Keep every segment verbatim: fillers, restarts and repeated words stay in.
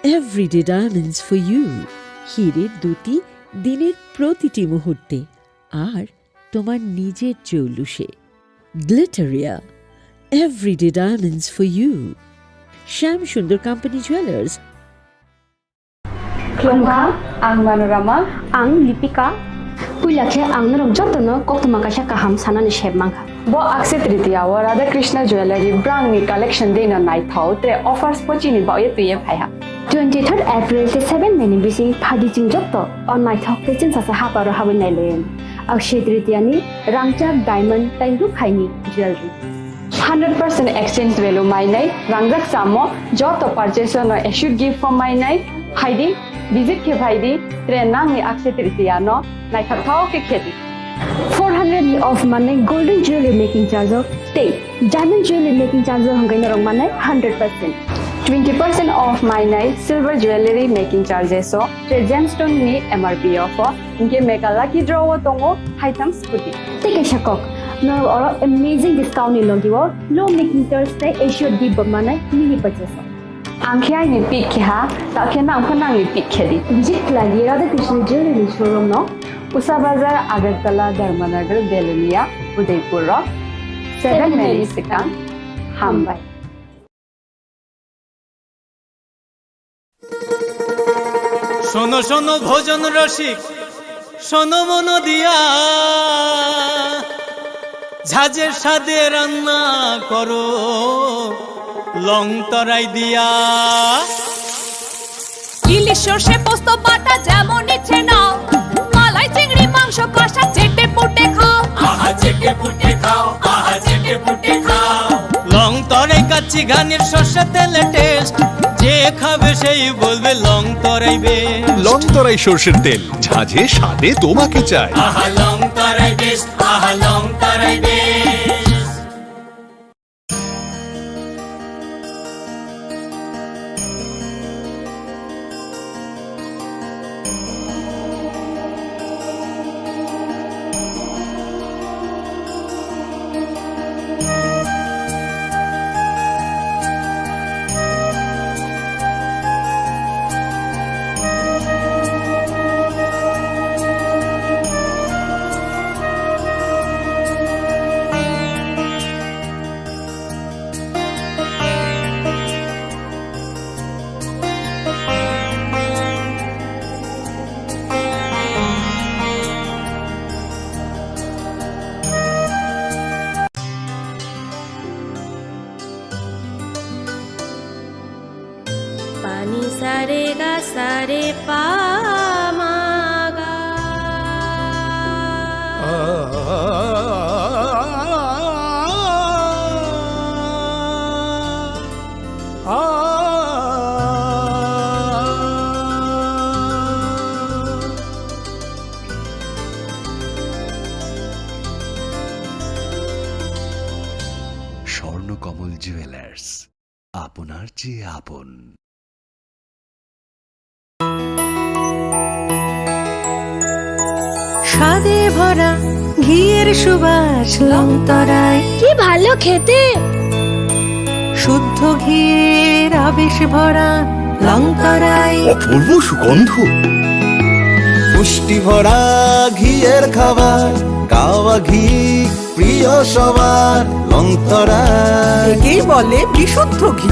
Everyday Diamonds for You, হীরের দ্যুতি দিনের প্রতিটি মুহূর্তে, আর তোমার নিজের জৌলুসে। Glitteria, Everyday Diamonds for You. Shyam Sundar Company Jewelers. Khulumkha, ang Manorama. Ang Lipika. Puila khe ang norok jotono koktwma kaisa kaham sanani sep mankha. Bo Akshaya Tritiya o Radha Krishna Jewellery brangni collection dino naithok tre offers pochini baoye twiye phaiha. Twenty third April tei seven May ni bising phadi chwng joto o naithok tei chwngsasa haparo habwi nailayan. Akshaya Tritiya ni rangchak diamond tei rukhaini jewellery. Hundred percent exchange value mainai, rangjak chamo, joto purchase no assured gift form mainai, phaidi, visit khe phaidi, tre nangni Akshaya Tritiya no naithok thok khe khedi. Four hundred ni off manai golden jewelry making charge o tei diamond jewelry making charge o hwnkhai norok manai hundred percent. Twenty percent off mainai silver jewelry making charges o tre gemstone ni M R P off o. Hinkhe mega lucky draw o tongo haitham scooty. Tei kaisa kok, norok oro amazing discount ni logi o low making charge tei assured gift bo manai mini purchase o. Ang khe aini pick khe ha, ta khe nang pho nangni pick khe di. Visit khlai di Radha Krishna Jewelry ni showroom no, Usa Bazar, Agartala, Dharmanagar, Belonia, Udaipur o seven May ni swkang. Hambai. শোনো শোনো ভোজন রসিক, শোনো মন দিয়া, ঝাঁঝে স্বাদে রান্না করো লং তরাই দিয়া। ইলিশ সর্ষে পোস্ত বাটা যেমন ইচ্ছে নাও, মালাই চিংড়ি মাংস কষা চেটে পুটে খাও। আহা চেটে পুটে খাও, আহা চেটে পুটে খাও। লং তরাই কাচ্চি ঘানির সর্ষে তেলে টেস্ট, যে খাবে সেই বলবে Longtharai best. Longtharai সর্ষের তেল, ঝাঁঝে স্বাদে তোমাকে চাই। আহা লং তরাই বেস্ট, আহা Longtharai best. Pani sare ga sare pa ma ga. Swarnakamal jewellers, আপনার চেয়ে আপন। স্বাদে ভরা ঘিয়ের সুবাস লং তরাই। কি ভালো খেতে! শুদ্ধ ঘিয়ের আবেশ ভরা লং তরাই। অপূর্ব সুগন্ধ। পুষ্টি ভরা ঘিয়ের খাবার, কাওয়া ঘি প্রিয় সবার লং তরাই। একেই বলে বিশুদ্ধ ঘি।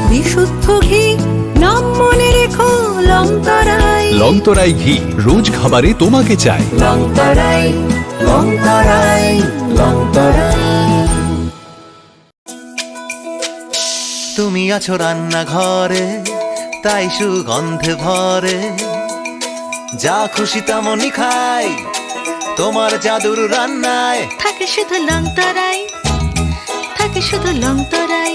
বিশুদ্ধ ঘি, নাম মনে রেখো লং তরাই। লং তরাই ঘি, রোজ খাবারে তোমাকে চাই। লং তরাই, লং তরাই, লং তরাই। তুমি আছো রান্নাঘরে, তাই সুগন্ধে ভরে। যা খুশি তেমনই খাই, তোমার জাদুর রান্নায়। থাকে শুধু লং তরাই, থাকে শুধু লং তরাই।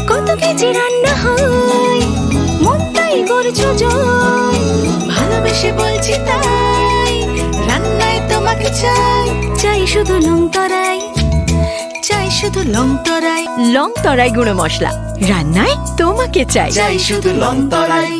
কত কেজি রান্না হয়, মনটাই করছো জয়। ভালোবেসে বলছি তাই, রান্নায় তোমাকে চাই, চাই শুধু লং তরাই। চাই শুধু লং তরাই। লং তরাই গুঁড়ো মশলা, রান্নায় তোমাকে চাই। চাই শুধু লং তরাই।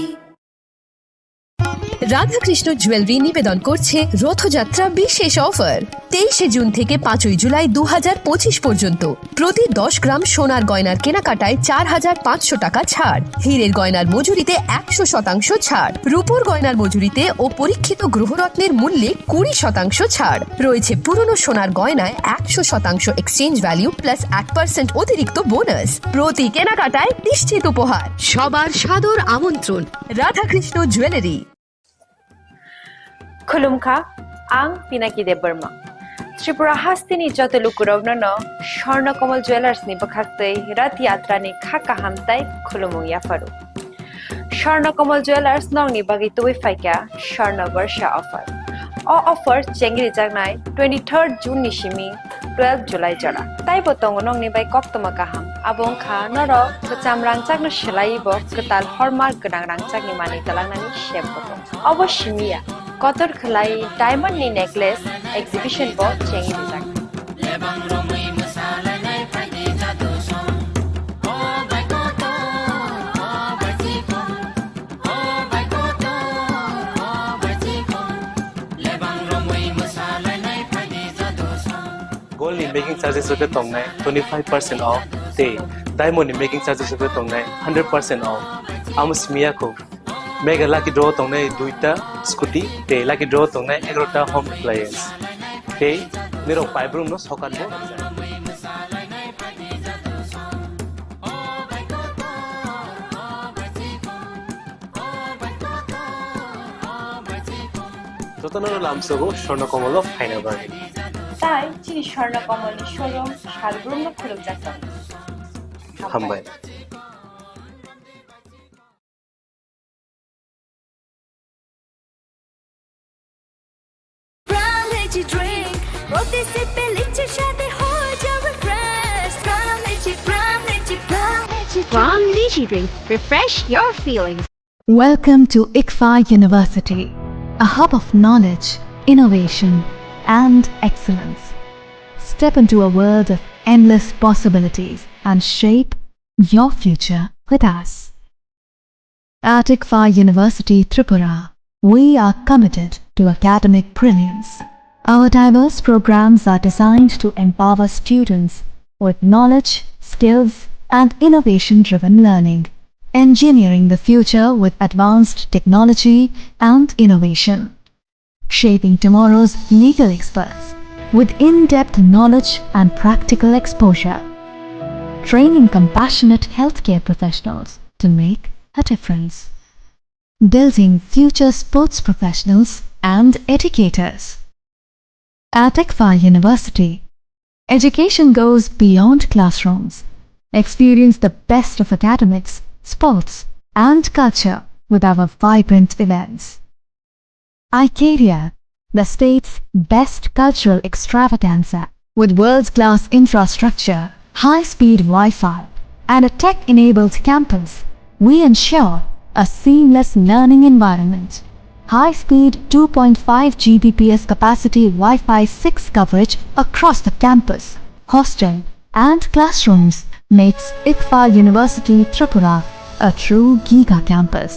রাধাকৃষ্ণ জুয়েলারি নিবেদন করছে রথযাত্রা বিশেষ অফার। তেইশে জুন থেকে পাঁচই জুলাই দু হাজার পঁচিশ পর্যন্ত প্রতি দশ গ্রাম সোনার গয়নার কেনাকাটায় চার হাজার পাঁচশো টাকা ছাড়, হীরের গয়নার মজুরিতে একশো শতাংশ ছাড়, রূপোর গয়নার মজুরিতে ও পরীক্ষিত গ্রহরত্নের মূল্যে কুড়ি শতাংশ ছাড় রয়েছে। পুরনো সোনার গয়নায় একশো শতাংশ এক্সচেঞ্জ ভ্যালু প্লাস এক পার্সেন্ট অতিরিক্ত বোনাস। প্রতি কেনাকাটায় নিশ্চিত উপহার। সবার সাদর আমন্ত্রণ Radhakrishna jewellery. Khulumkha, ang Pinaki Debbarma. Tripura hasteni joto lukurokno no Swarna Kamal Jewellers ni bwkhaktwi Rath Yatra ni kha kaham tai khulumung yapharu. Swarna Kamal Jewellers nokni bagwi tubui phaikha Swarna Barsha offer. O offer chengrijaknai twenty-third June ni simi twelve July jora. Taibo tongo nokni bai koktwma kaham. Abo wngkha norok kwcham rangchakno swlaiwi bo kwtal hallmark gwnang rangchakni manwi twlangnani sep bo tongo. Obo simi ya, kotor khwlai diamond ni necklace exhibition bo chengwi rijak. Gold ni making charges rok tongnai twenty five percent off, tei diamond ni making charges rok tongnai hundred percent off. Amo simi ya kho. Mega lucky draw tongnai duita scooty, tei lucky draw tongnai egarota home appliance. Tei nirok paibrum no sokat bo. Jotono lamsogo Swarna Kamal o phaina bagwi. Tai chini Swarna Kamal ni showroom salbrum no khulumjak tongo. Hambai. Pram Lychee drink, প্রতি সিপে লিচির স্বাদে হয়ে যাও refresh। Pram Lychee, Pram Lychee, Pram Lychee, Pram Lychee drink. Refresh your feelings. Welcome to ICFAI University, a hub of knowledge, innovation, and excellence. Step into a world of endless possibilities and shape your future with us. At ICFAI University Tripura, we are committed to academic brilliance. Our diverse programs are designed to empower students with knowledge, skills, and innovation-driven learning, engineering the future with advanced technology and innovation, shaping tomorrow's legal experts with in-depth knowledge and practical exposure, training compassionate healthcare professionals to make a difference, building future sports professionals and educators. At ICFAI University, education goes beyond classrooms. Experience the best of academics, sports, and culture with our vibrant events. iCareer, the state's best cultural extravaganza. With world-class infrastructure, high-speed Wi-Fi, and a tech-enabled campus, we ensure a seamless learning environment. High-speed two point five G B P S capacity Wi-Fi six coverage across the campus, hostel, and classrooms makes ICFAI University Tripura a true giga campus.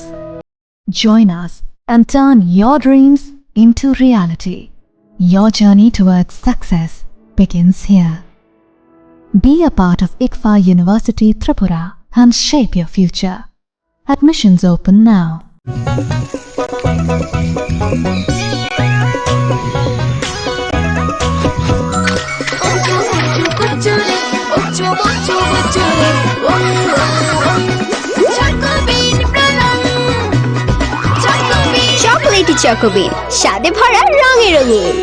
Join us and turn your dreams into reality. Your journey towards success begins here. Be a part of ICFAI University Tripura and shape your future. Admissions open now. Chocolatey Choco Bean, স্বাদে ভরা, রঙে রঙিন।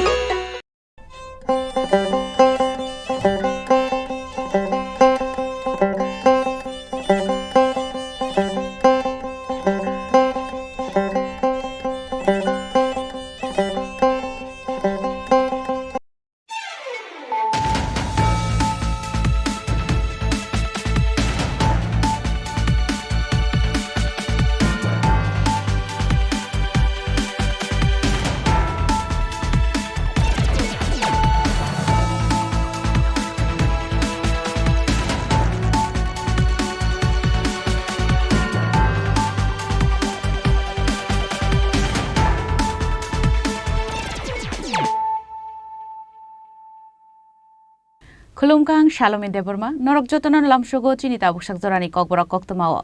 Khulumkha, ang Salomi Debbarma, norok jotono lamsogo chini tabuksak jorani kokborok koktwmao.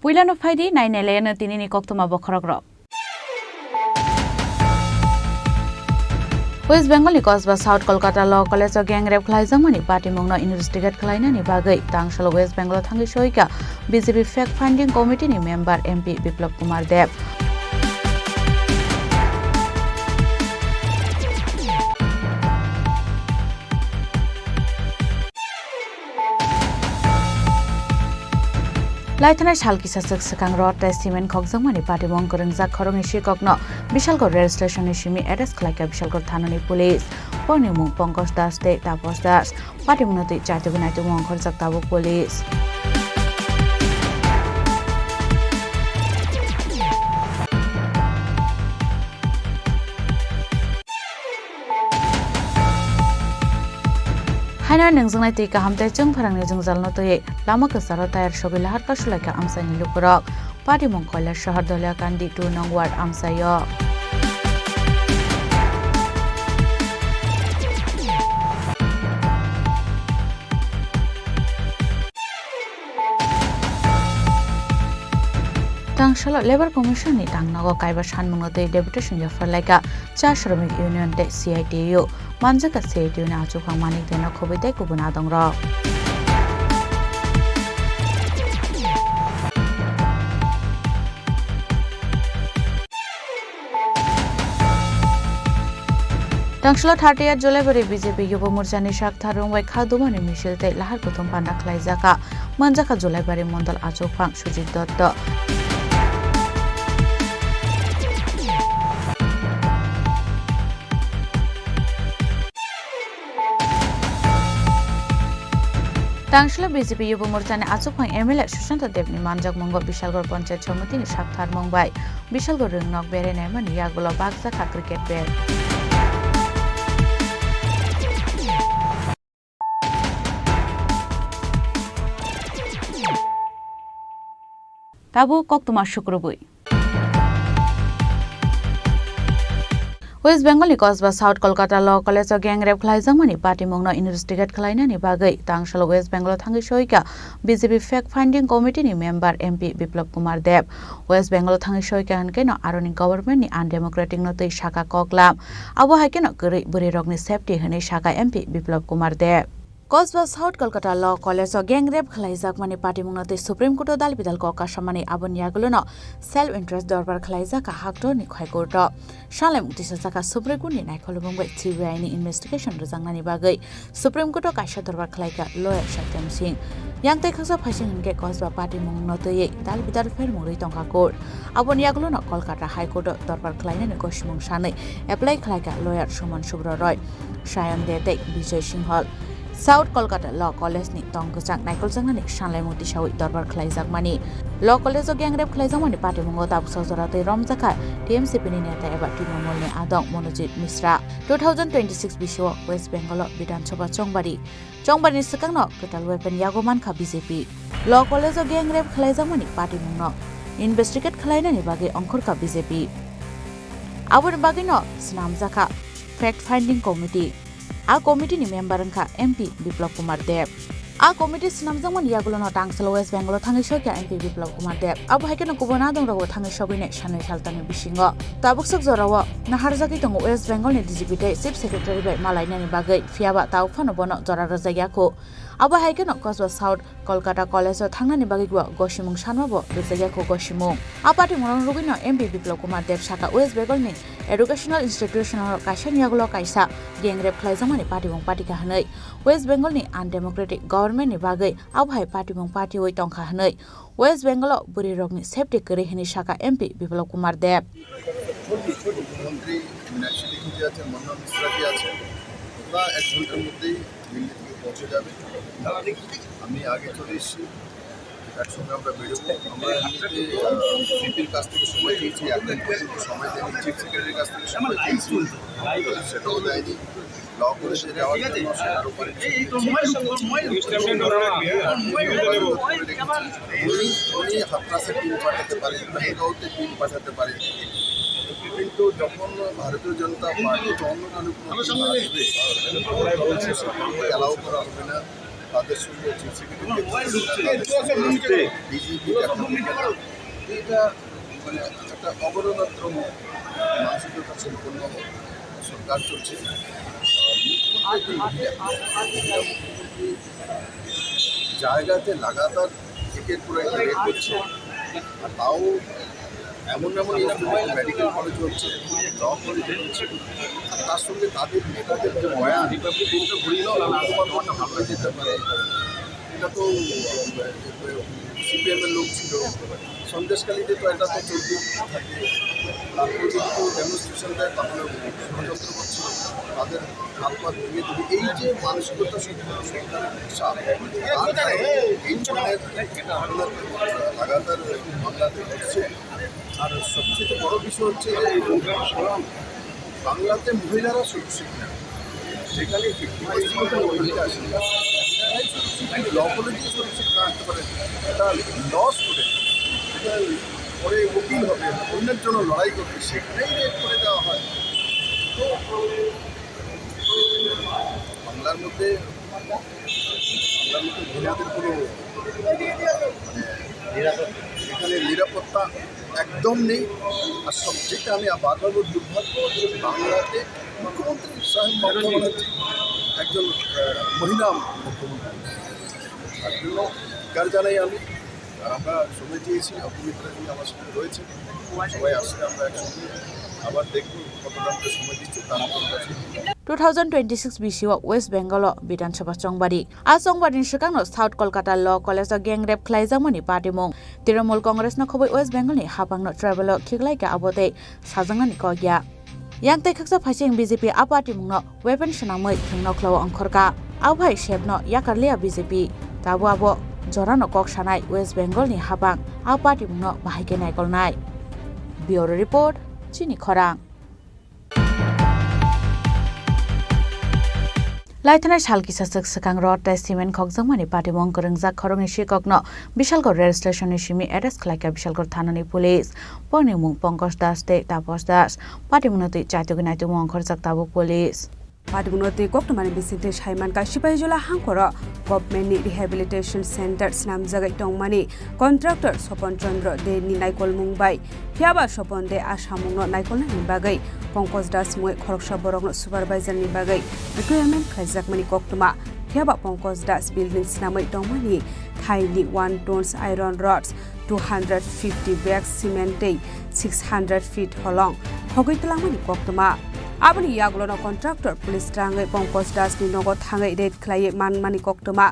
Puilano phaidi, nainailayano tinini koktwma bokhorokrok. West Bengal ni Kosba South Kolkata Law College o gang rape khlaijakmani patimungno investigate khlainani bagwi tangsalo West Bengal o thangwi soika B J P Fact Finding Committee ni member M P Biplab Kumar Deb. Laithanai sal kisaswk swkang rod tei cement khokjakmani patimung kwrwngjak khoroknwi sikokno Bishalgarh rail station ni simi arrest khlaikha Bishalgarh thanani police. Borokni mung Pankaj Das tei Taposh Das. Patimungno twi chaitugwi naitugwi ongkhorjak tabuk police. Haino nungjaknai twi kaham tei chwng pharangni jwngjalno twi lama kwcharo tayar sogwi lahar kasulaikha amchaini lukurok. Patimung Koilasahar Doliakandi two nong ward amchaio. Tangsalo Labour Commission ni tangnogo kaiba sanmungno twi deputation yapharlaikha Cha Shramik Union tei C I T U. Manjakha C I T U ni achukphang Manik Deno khobwi tei kubun adongrok. Tangsalo thirtieth Julaibari B J P Yuba Morchani sakthar rwngbai kha dumani misil tei lahar kuthum panda khlaijakha. Manjakha Julaibari Mondol achukphang Sujit Dotto. Tangsalo B J P Yuba Morchani achukphang M L A Sushanta Debni manjakmungo Bishalgarh Panchayat Somitini saktharmung bai Bishalgarh rwngnok berai naimani yagulo bakjakha cricket bat. Tabuk koktwma sukrubwi. West Bengal ni Kosba South Kolkata Law College o gang rape khlaijakmani patimungno investigate khlainani bagwi tangsalo West Bengal o thangwi soika B J P Fact Finding Committee ni member M P Biplab Kumar Deb. West Bengal o thangwi soika hwnkhe no aroni government ni undemocratic no twi saka koklam. Abo hai kheno kwrwi bwrwi rokni safety hwnwi saka M P Biplab Kumar Deb. Kosba South Kolkata Law College o gang rape khlaijakmani patimungno twi Supreme Court o dal bidal kok kasamani aboni yagulono self interest dorbar khlaijak haktorni High Court o. Sanlaimung tisajak kha Supreme Court ni naikolmung bai C B I ni investigation rwjaknani bagwi Supreme Court o kaisa dorbar khlaikha lawyer Satyam Singh. Yang tei khaksa phaising hwnkhe Kosba patimungno twiwi dal bidal phermung rwi tongkha court. Aboni yagulono Kolkata High Court o dorbar khlainani gosimung sanwi apply khlaikha lawyer Suman Subra Roy, Sayan De tei Bijoy Singhal. South Kolkata Law College ni tong kwchang naikoljaknani sanlaimung tisawi dorbar khlaijakmani. Law College o gang rape khlaijakmani patimungo tabuksa jora twi romjakha T M C P ni neta eba Trinamool ni adong Monojit Misra. Two thousand twenty-six bisio West Bengal o Bidhan Sabha chongbari. Chongbari ni swkangno kwtal weapon yago mankha B J P. Law College o gang rape khlaijakmani patimungno investigate khlainani bagwi ongkhorkha B J P. Aboni bagwino swnamjakha Fact Finding Committee. A committee ni member wngkha M P Biplab Kumar Deb. A committee swnamjakmani yagulono tangsalo West Bengal o thangwi sokya M P Biplab Kumar Deb. Abo hai kheno kubun adongrogo thangwi sogwini sanwi saltani bisingo. Tabuksak jorao naharjagwi tongo West Bengal ni D G P tei Chief Secretary bai malainani bagwi, phiyaba tao phano bono jora rwjakya kho. Abo hai kheno Kosba South Kolkata College o thangnani bagwi bo gosimung sanma bo rwjakya kho gosimung. A patimung rok rwgwino M P Biplab Kumar Deb saka West Bengal ni educational institution o kaisa ni yagulo kaisa gang rape khlaijakmani patimung patikha hwnwi, West Bengal ni undemocratic government ni bagwi abo hai patimung patiwi tongkha hwnwi, West Bengal o bwrwi rokni safety kwrwi hwnwi saka M P Biplab Kumar Deb. মন্ত্রী মীনাক্ষী লেখি যে আছেন, মনোরম মিশ্রা যে আছেন, ওরা এক ঘন্টার মধ্যেই দিল্লি থেকে পৌঁছে যাবে। আমি আগে চলে এসেছি, একসঙ্গে আমরা বেরোবো। আমরা এমনিতে, আহ, সিপির কাছ থেকে সময় চেয়েছি, এখন পর্যন্ত সময় দেয়নি, চিফ সেক্রেটারির কাছ থেকে সময় চেয়েছি, সেটাও দেয়নি। ল কলেজে যাওয়ার জন্য সেটারও পারমিশন নিয়েছি। উনি, উনি হাতরাসে টিম পাঠাতে পারেন, মেহেরগাঁওতে টিম পাঠাতে পারেন। তো যখন ভারতীয় জনতা পার্টি বা অন্য কোনো পার্টি আসবে, তখন অ্যালাউ করা হবে না তাদের সঙ্গে চিফ সেক্রেটারি, তাদের সঙ্গে বিজেপি দেখা হবে না। এটা মানে একটা অবরোধাত্মক মানসিকতা সম্পন্ন সরকার চলছে। আহ, মুখ্যমন্ত্রী একজন মহিলা, মহিলা মুখ্যমন্ত্রী জায়গাতে লাগাতার একের পর এক রেপ হচ্ছে, আর তাও এমন এমন ইনস্টিটিউট, মেডিকেল কলেজ হচ্ছে, ল কলেজ হচ্ছে, আর তার সঙ্গে তাদের নেতাদের যে বয়ান, এটা তো ভাবা যেতে পারে। এটা তো সিপিএম এর লোক ছিল, সন্দেশখালীতে তো এটা তো চলতেই থাকে। তারপর যদি কেউ ডেমনস্ট্রেশন দেয়, তাহলে ষড়যন্ত্র করছে, তাদের হাত পা ভেঙে দেবে। এই যে মানসিকতা সরকারের নেশা, তার কারণে এই ধরনের ঘটনা লাগাতার বাংলাতে ঘটছে। আর সবচেয়ে বড় বিষয় হচ্ছে যে বাংলাতে মহিলারা সুরক্ষিত না, সেখানে ফিফটি পার্সেন্ট মহিলা আছে। ল কলেজে সুরক্ষিত না থাকতে পারে, এটা লস করে, এটা পরে উকিল হবে, অন্যের জন্য লড়াই করবে, সেখানেই রেপ করে দেওয়া হয়। তো বাংলার মধ্যে, বাংলার মধ্যে মহিলাদের কোনো মানে নিরাপত্তা, এখানে নিরাপত্তা একদম নেই। আর সবচেয়ে আমি বারবার বলবো, দুর্ভাগ্য যে বাংলাতে মুখ্যমন্ত্রী সাহেব মমতা ব্যানার্জি একজন, আহ, মহিলা মুখ্যমন্ত্রী। তার জন্য ধিক্কার জানাই আমি। আর আমরা সময় দিয়েছি, অপবিত্রা জি আমার সঙ্গে রয়েছে, সবাই আসছে, আমরা একসঙ্গে আবার দেখব কতটা আমাদের সময় দিচ্ছে, তার মধ্যে আসলে Two thousand twenty-six B C o West Bengal o Bidhan Sabha chongbari. A chongbari ni swkang no South Kolkata Law College o gang rape khlaijakmani patimung. Trinamool Congress no khobwi West Bengal ni haphang no tribal o khiklai kha abo tei sajaknani kok ya. Yang tei khaksa phaising B J P a patimung no weapon swnamwi thwngno khlao ongkhorkha. Abo hai sepno yakarliya B J P. Tabuk abo jorano kok sanai West Bengal ni haphang a patimung no bahai khe naikolnai. Bureau Report, Chini Khorang. Laithanai sal kisa swk swkang rod tei cement khokjakmani patimung kwrwngjak khoroknwi sikokno Bishalgarh rail station ni simi arrest khlaikha Bishalgarh thanani police. Bongni mung Pankaj Das tei Taposh Das. Patimungno twi chaitugwi naitukmung ongkhorjak tabuk police. Patimungno twi koktwmani bisingtwi saimankha Sipahijola hangkhoro government ni rehabilitation center swnamjagwi tongmani contractor Sopon Chandra De ni naikolmung bai. Phiyaba Sopon De a samungno naikolnani bagwi Pankaj Das mungwi khoroksa borokno supervisor ni bagwi requirement khlaijakmani koktwma. Phiyaba Pankaj Das building swnamwi tongmani thaini one tons iron rods, two hundred fifty bags cement tei six hundred feet holong khogwi twlangmani koktwma. Aboni yagulono contractor police rangwi Pankaj Das ni nogo thangwi raid khlaiwi manmani koktwma.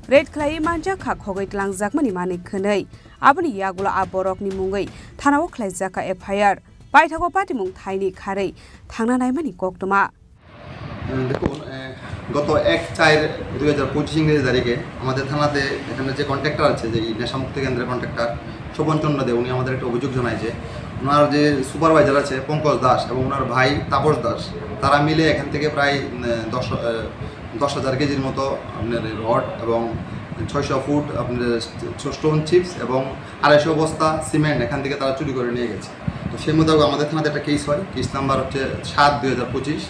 Raid khlaiwi manjak kha khogwi twlangjakmani manwi khwnwi. Aboni yagulo a borokni mungwi thanao khlaijak kha F I R. Paithago patimung thaini kharwi thangna naimani koktwma. দেখুন, এ, গত এক চার দুই হাজার পঁচিশ ইংরেজি তারিখে আমাদের থানাতে এখানে যে কন্ট্রাক্টর আছে, যে এই নেশামুক্ত কেন্দ্রের কন্ট্রাক্টর স্বপন চন্দ্র দে, উনি আমাদের একটা অভিযোগ জানায় যে ওনার যে সুপারভাইজার আছে পঙ্কজ দাস এবং ওনার ভাই তাপস দাস, তারা মিলে এখান থেকে প্রায়, উম, দশ, আহ, দশ হাজার কেজির মতো আপনার রড এবং ছয়শো ফুট আপনার স্টোন চিপস এবং আড়াইশো বস্তা সিমেন্ট এখান থেকে তারা চুরি করে নিয়ে গেছে। তো সেই মোতাবেক আমাদের থানাতে একটা কেস হয়, কেস নাম্বার হচ্ছে সাত দুই হাজার পঁচিশ।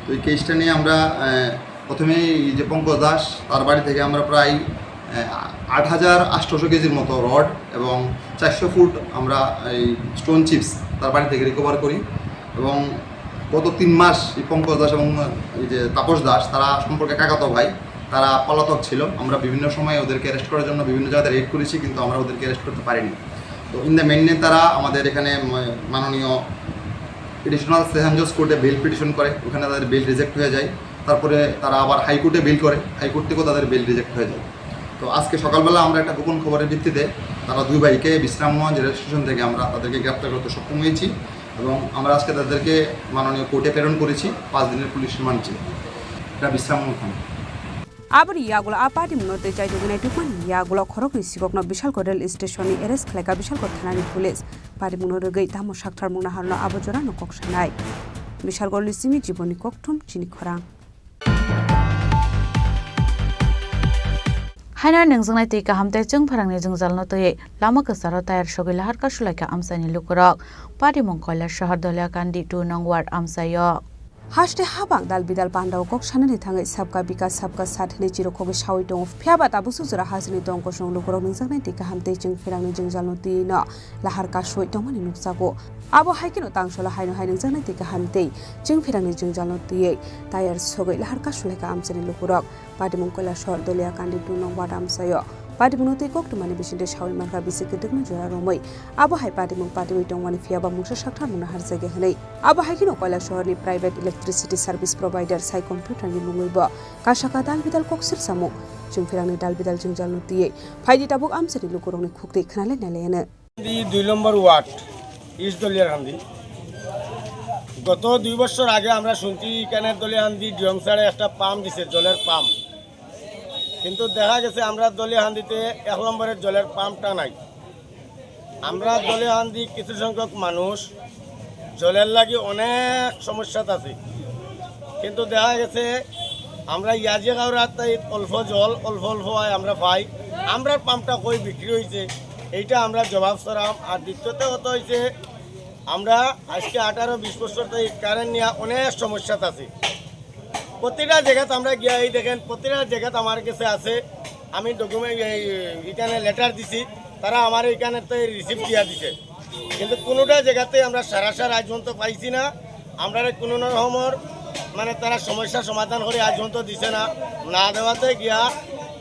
তো এই কেসটা নিয়ে আমরা, আহ, প্রথমেই এই যে পঙ্কজ দাস, তার বাড়ি থেকে আমরা প্রায়, আহ, আট হাজার আটশোশো কেজির মতো রড এবং চারশো ফুট আমরা এই স্টোন চিপস তার বাড়ি থেকে রিকভার করি। এবং গত তিন মাস এই পঙ্কজ দাস এবং এই যে তাপস দাস, তারা সম্পর্কে কাকাতো ভাই, তারা পলাতক ছিল। আমরা বিভিন্ন সময় ওদেরকে অ্যারেস্ট করার জন্য বিভিন্ন জায়গাতে রেড করেছি, কিন্তু আমরা ওদেরকে অ্যারেস্ট করতে পারিনি। তো ইন দ্য মেইন তারা আমাদের এখানে ম-, মাননীয় এডিশনাল সেশন জজ কোর্টে বেইল পিটিশন করে, ওখানে তাদের বেইল রিজেক্ট হয়ে যায়। তারপরে তারা আবার হাইকোর্টে বেইল করে, হাইকোর্ট থেকেও তাদের বেইল রিজেক্ট হয়ে যায়। তো আজকে সকালবেলা আমরা একটা গোপন খবরের ভিত্তিতে তারা দুই ভাইকে বিশ্রামগঞ্জ রেল স্টেশন থেকে আমরা তাদেরকে গ্রেপ্তার করতে সক্ষম হয়েছি এবং আমরা আজকে তাদেরকে মাননীয় কোর্টে প্রেরণ করেছি পাঁচ দিনের পুলিশ রিমান্ড চেয়ে। এটা বিশ্রামগঞ্জ থানা। Aboni yagulo a patimungno tei chaitugwi naitukmani yagulo khoroknwi sikokno Bishalgarh rail station ni arrest khlaikha Bishalgarh thanani police. Patimungno rwgwi tamo saktharmung naharno abo jorano kok sanai. Bishalgarh ni simi Jiboni Kokthum, Chini Khorang. Haino nungjaknai twi kaham tei chwng pherangni jwngjalno twiwi lama kwcharo tayar sogwi lahar kasulaikha amchaini lukurok. Patimung Koilashahar Doliakandi two nong ward amchaio. Haste habang dal bidal pandao kok sanani thangwi sabka bikas sabka sat hinwi chirokhogwi sawi tongo. Phiyaba tabuk sujura hasteni tong kosong lukurok nungjaknai twi kaham tei chwng pherangni jwngjalno twiwino lahar kasui tongmani nukjago. Abo hai kheno tangsola haino hai nungjaknai twi kaham tei chwng pherangni jwngjalno twiwi tayar sogwi lahar kasulaikha amchaini lukurok. Patimung Koilashahar Doliakandi two nong ward amchaio. Patimungno twi koktwmani bisingtwi sawi mankha bisi kwdwkma jora romwi. Abo hai patimung patiwi tongmani phiyaba mungsa sakthar mungna harjagya hwnwi. Abo hai kheno Koilashahar ni private electricity service provider sai computer ni mungwi bo kasaka dal bidal kok sir samung. Chwng pherangni dal bidal jwngjalno twiwi phaidi tabuk amchaini lukurokni khukti khwnalai nalaiano. Di dui number word, east দলিয়ারহান্দি। গত দুই বছর আগে আমরা শুনছি এখানে দলিয়ারহান্দি ডিএম স্যারে একটা পাম্প দিছে, জলের পাম্প। কিন্তু দেখা গেছে আমরা দলিয়ারহান্দিতে এক নম্বরের জলের পাম্পটা নাই। আমরা দলিয়ারহান্দি কিছু সংখ্যক মানুষ জলের লাগি অনেক সমস্যাত আছি। কিন্তু দেখা গেছে আমরা ইয়াজিগাঁওর রাস্তায় অল্প জল, অল্প অল্প হয় আমরা পাই। আমরার পাম্পটা কই বিক্রি হয়েছে, এইটা আমরা জবাব চাইরাম। আর দ্বিতীয়ত কথা হইছে, আমরা আজকে আঠারো বিশ বছর থেকে কারেন্ট নিয়ে অনেক সমস্যাত আছি। প্রতিটা জায়গাতে আমরা গিয়া এই দেখেন, প্রতিটা জায়গাতে আমার কাছে আছে। আমি ডকুমেন্ট, এই, এখানে লেটার দিছি, তারা আমার এখানে তো রিসিপ্ট দিয়া দিছে। কিন্তু কোনোটা জায়গাতে আমরা সারা সারা আজ পর্যন্ত পাইছি না। আমরা কোনো রকমর মানে তারা সমস্যা সমাধান করে আজ পর্যন্ত দিছে না। না দেওয়াতে গিয়া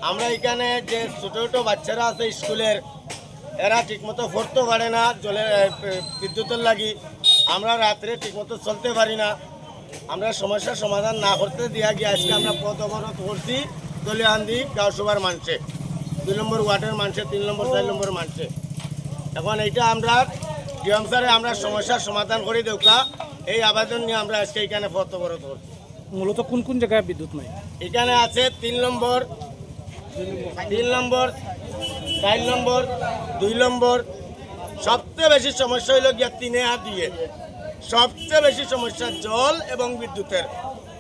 আমরা এখানে যে ছোটো ছোটো বাচ্চারা আছে স্কুলের, এরা ঠিকমতো পড়তে পারে না, জলের, এ, বিদ্যুতের লাগি আমরা রাত্রে ঠিকমতো চলতে পারি না। আমরা সমস্যার সমাধান না করতে দিয়া গিয়ে আজকে আমরা পথ অবরোধ করছি দলিয়ারহান্দি গাঁওসভার মানুষে, দুই নম্বর ওয়ার্ডের মানুষে, তিন নম্বর, চার নম্বর মানুষে। এখন এইটা আমরা ডিএম স্যারে আমরা সমস্যার সমাধান করে দেউকা, এই আবেদন নিয়ে আমরা আজকে এখানে পথ অবরোধ করছি। মূলত কোন কোন জায়গায় বিদ্যুৎ নাই? এখানে আছে তিন নম্বর, তিন নম্বর, চার নম্বর, দুই নম্বর। সবচেয়ে বেশি সমস্যা হইলো গিয়া তিনে আর দুইয়ে। সবচেয়ে বেশি সমস্যা জল এবং বিদ্যুতের।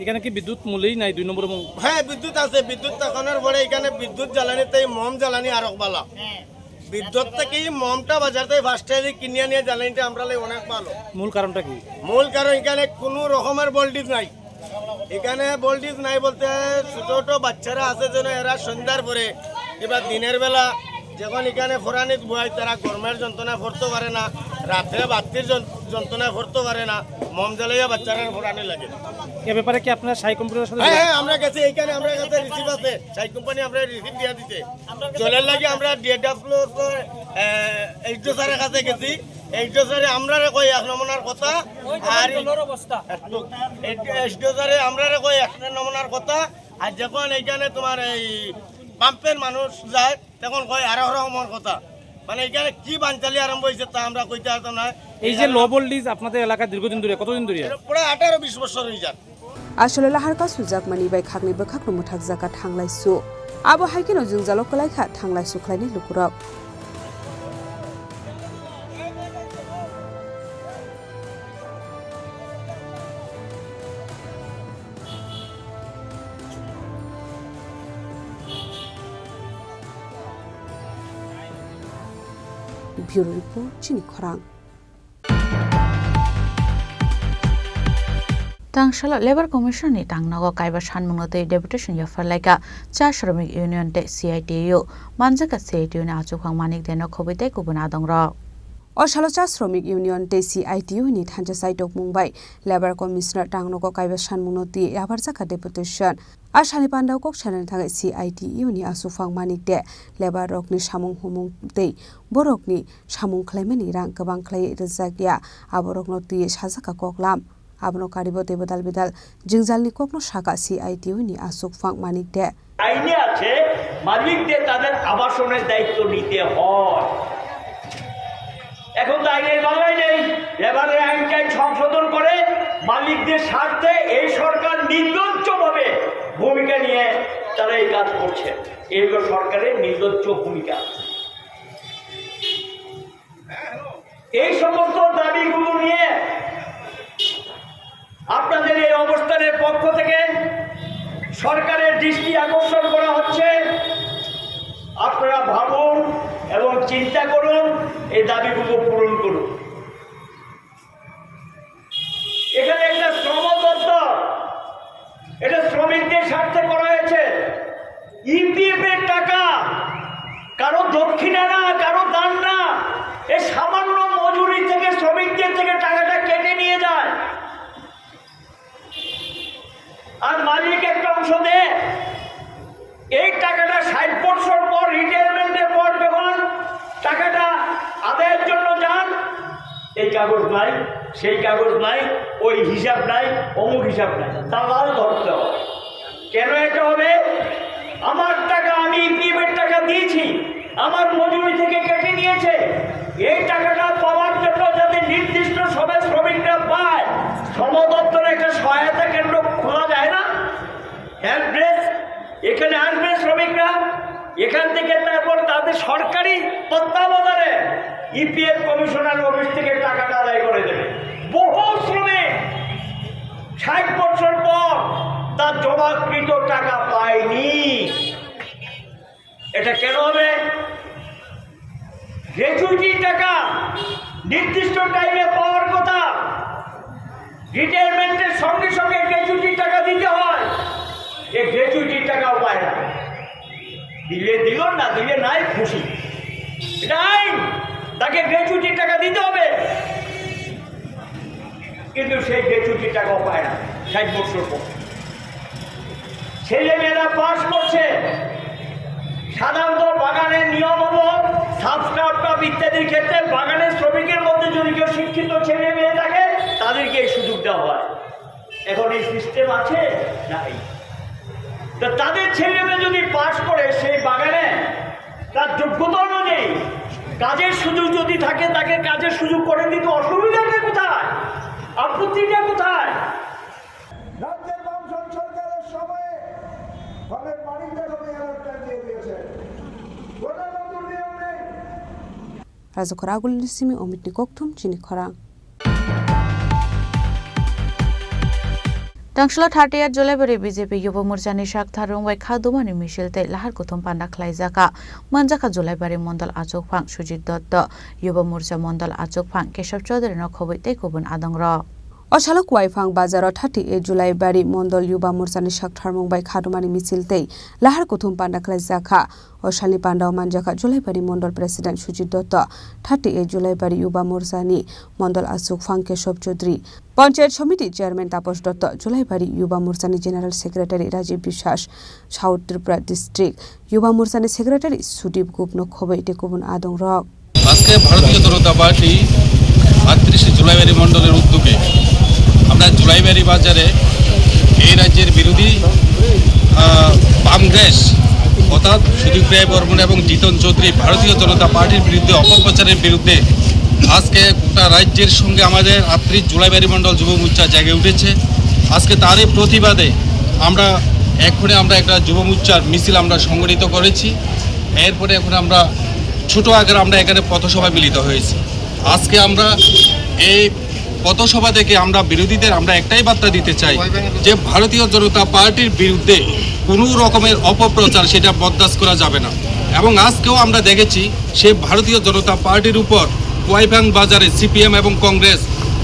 এখানে কি বিদ্যুৎ মূলেই নাই দুই নম্বর এবং? হ্যাঁ, বিদ্যুৎ আছে। বিদ্যুৎ থাকানোর পরে এখানে বিদ্যুৎ জ্বালানিতে এই মোম জ্বালানি আরো ভালো। বিদ্যুৎ থেকে এই মোমটা বাজার থেকে ফার্স্ট টাইমে কিনে নিয়ে জ্বালানিটা আমরা লাই অনেক ভালো। মূল কারণটা কি? মূল কারণ এখানে কোনো রকমের ভোল্টেজ নাই। এখানে ভোল্টেজ নাই বলতে ছোট ছোট বাচ্চারা আছে যেন এরা সন্ধ্যার পরে কিংবা দিনের বেলা যখন এখানে ফোরানিত বয় তারা গরমের যন্ত্রণায় পড়তে পারে না, রাত্রে বাত্তির যন-, যন্ত্রণায় পড়তে পারে না, মোম জ্বালাইয়া বাচ্চারা ফোরানি লাগে। এ ব্যাপারে কি আপনারা সাই কম্পিউটারের সাথে হ্যাঁ, হ্যাঁ, আমরা গেছি, এইখানে আমরা কাছে রিসিভ আছে, সাই কোম্পানি আমরা রিসিভ দিয়ে দিতে। জলের লাগি আমরা ডিএডাব্লিউ এইচডিও স্যারের কাছে গেছি। এইচডিও স্যারে আমরারে কই এক নমুনার কথা, আর জলের অবস্থা। এইচডিও স্যারে আমরারে কই এক নমুনার কথা। আর যখন এইখানে তোমার এই পাম্পের মানুষ যায়, তখন কয় আরো রকমের কথা। মানে এখানে কি বানচালি আরম্ভ হয়েছে তা আমরা কইতে পারতাম না। এই যে লো ভোল্টেজ আপনাদের এলাকায় দীর্ঘদিন ধরে, কতদিন ধরে? এটা প্রায় আঠারো বিশ বছর হয়ে যাক। Aswk lahar kasujakmani bai khakni bwkhakno mwthakjak kha thanglaisu. Abo hai kheno jwngjalo kwlai kha thanglaisu khlainai lukurok. Bureau Report, Chini Khorang. Tangsalo Labour Commission ni tangnogo kaiba sanmungno twi deputation yapharlaikha cha Shramik Union tei C I T U. Manjakha C I T U ni achukhwng Manik Deno khobwi tei kubun adongrok. O salo cha Shramik Union tei C I T U ni thansa chaitokmung bai Labour Commissioner tangnogo kaiba sanmungno twi yapharjakha deputation. A salni pandao kok sanani thangwi C I T U ni achukhwng Manik de labour rokni samung humung tei borokni samung khlaimani rang kwbang khlaiwi rwjakya, aborokno twiwi sajakha koklam. Abono karibo teibo dal bidal jwngjalni kokno sakha C I T U ni achukhwng Manik de. আইনে আছে, মালিকদের তাদের আবাসনের দায়িত্ব নিতে হয়। এখন তো আইনের বাংলায় নেই। লেবারের আইনটাই সংশোধন করে মালিকদের স্বার্থে এই সরকার নির্লজ্জভাবে ভূমিকা নিয়ে তারা এই কাজ করছে। এই হলো সরকারের নির্লজ্জ ভূমিকা। এই সমস্ত দাবিগুলো নিয়ে আপনাদের এই অবস্থানের পক্ষ থেকে সরকারের দৃষ্টি আকর্ষণ করা হচ্ছে, আপনারা ভাবুন এবং চিন্তা করুন, এই দাবিগুলো পূরণ করুন। এখানে একটা শ্রম দপ্তর, এটা শ্রমিকদের স্বার্থে করা হয়েছে। ইপিএফ এর টাকা, কারো দক্ষিণা না, কারো দান না, এই সামান্য মজুরি থেকে, শ্রমিকদের থেকে টাকাটা কেটে নিয়ে যায়। আর মালিক একটা অংশ দেয়। এই টাকাটা ষাট বছর পর, রিটায়ারমেন্টের পর যখন টাকাটা আদায়ের জন্য যান, এই কাগজ নাই, সেই কাগজ নাই, ওই হিসাব নাই, অমুক হিসাব নাই, দালাল ধরতে হবে। কেন এটা হবে? আমার টাকা, আমি ইপিএফ এর টাকা দিয়েছি, আমার মজুরি থেকে কেটে নিয়েছে। এই টাকাটা পাওয়ার জন্য যাতে নির্দিষ্ট সময় শ্রমিকরা পায়, শ্রম দপ্তরে একটা সহায়তা কেন্দ্র খোলা যায় না? হেল্প ডেস্ক, এখানে আসবে শ্রমিকরা, এখান থেকে তারপর তাদের সরকারি তত্ত্বাবধানে ইপিএফ কমিশনার অফিস থেকে টাকাটা আদায় করে দেবে। বহু শ্রমিক ষাট বছর পর তার জমাকৃত টাকা পায়নি। এটা কেন হবে? গ্র্যাচুইটি টাকা নির্দিষ্ট টাইমে পাওয়ার কথা, রিটায়ারমেন্টের সঙ্গে সঙ্গে গ্র্যাচুইটি টাকা দিতে হয়। এই গ্র্যাচুইটি টাকাও পায় না, দিলে দিল, না দিলে নাই, খুশি। এটা আইন, তাকে গ্র্যাচুইটি টাকা দিতে হবে। কিন্তু সেই গ্র্যাচুইটি টাকাও পায় না ষাট বছর পর। ছেলে মেয়েরা পাস করছে। সাধারণত বাগানের নিয়ম হলো সাব স্টাফ ইত্যাদির ক্ষেত্রে বাগানের শ্রমিকের মধ্যে যদি কেউ শিক্ষিত ছেলে মেয়ে থাকে, তাদেরকে এই সুযোগ দেওয়া হয়। এখন এই সিস্টেম আছে? নাই। তো তাদের ছেলে মেয়ে যদি পাস করে সেই বাগানে, তার যোগ্যতা অনুযায়ী কাজের সুযোগ যদি থাকে, তাকে কাজের সুযোগ করে দিতে অসুবিধাটা কোথায়? আপত্তিটা কোথায়? রাজ্যের বামফ্রন্ট সরকারের সময়ে ফলের বাড়িতে জমি অ্যালটমেন্ট দিয়ে দিয়েছে। কোনো নতুন নিয়ম নেই। Rajakhor Agulni simi Omitni kokthum chini khorang. Tangshla thirty eight Julaibari B J P Yuba Morchani sak tharung bai kha dumani misil tei lahar kuthum panda khlaijak kha. Manjakha Julaibari Mondol achukphang Sujit Dotto, Yuba Morcha Mondol achukphang Kesab Chaudhary no khobwi tei kubun adongrok. O salo Kwaiphang bazaro thirty eight Julaibari Mondol Yuba Morchani sak tharmung bai khadumani misil tei lahar kuthum panda khlaijak kha. O salni pandao manjakha Julaibari Mondol President Sujit Dotto, thirty eight Julaibari Yuba Morchani Mondol achukphang Kesab Chaudhary, Panchayat Samiti Chairman Taposh Dotto, Julaibari Yuba Morchani General Secretary Rajiv Biswas, South Tripura District Yuba Morchani Secretary Sudip Gupno khobwi tei kubun adongrok. আজকে ভারতীয় জনতা পার্টি আটত্রিশে জুলাইবাড়ি মণ্ডলের উদ্যোগে আমরা জুলাইবাড়ি বাজারে এই রাজ্যের বিরোধী, আহ, বাম গ্রেস অর্থাৎ সুদীপ রায় বর্মন এবং জিতন চৌধুরী ভারতীয় জনতা পার্টির বিরুদ্ধে অপপ্রচারের বিরুদ্ধে আজকে গোটা রাজ্যের সঙ্গে আমাদের আটত্রিশ জুলাইবাড়ি মণ্ডল যুব মোর্চা জেগে উঠেছে। আজকে তারই প্রতিবাদে আমরা এক্ষুনি আমরা একটা যুব মোর্চার মিছিল আমরা সংগঠিত করেছি। এরপরে এখন আমরা ছোট আকারে আমরা এখানে পথসভায় মিলিত হয়েছি। আজকে আমরা এই পথসভা থেকে আমরা বিরোধীদের আমরা একটাই বার্তা দিতে চাই যে ভারতীয় জনতা পার্টির বিরুদ্ধে কোনো রকমের অপপ্রচার সেটা বরদাস্ত করা যাবে না। এবং আজকেও আমরা দেখেছি সে ভারতীয় জনতা পার্টির উপর কোয়াইফাং বাজারে সিপিএম এবং কংগ্রেস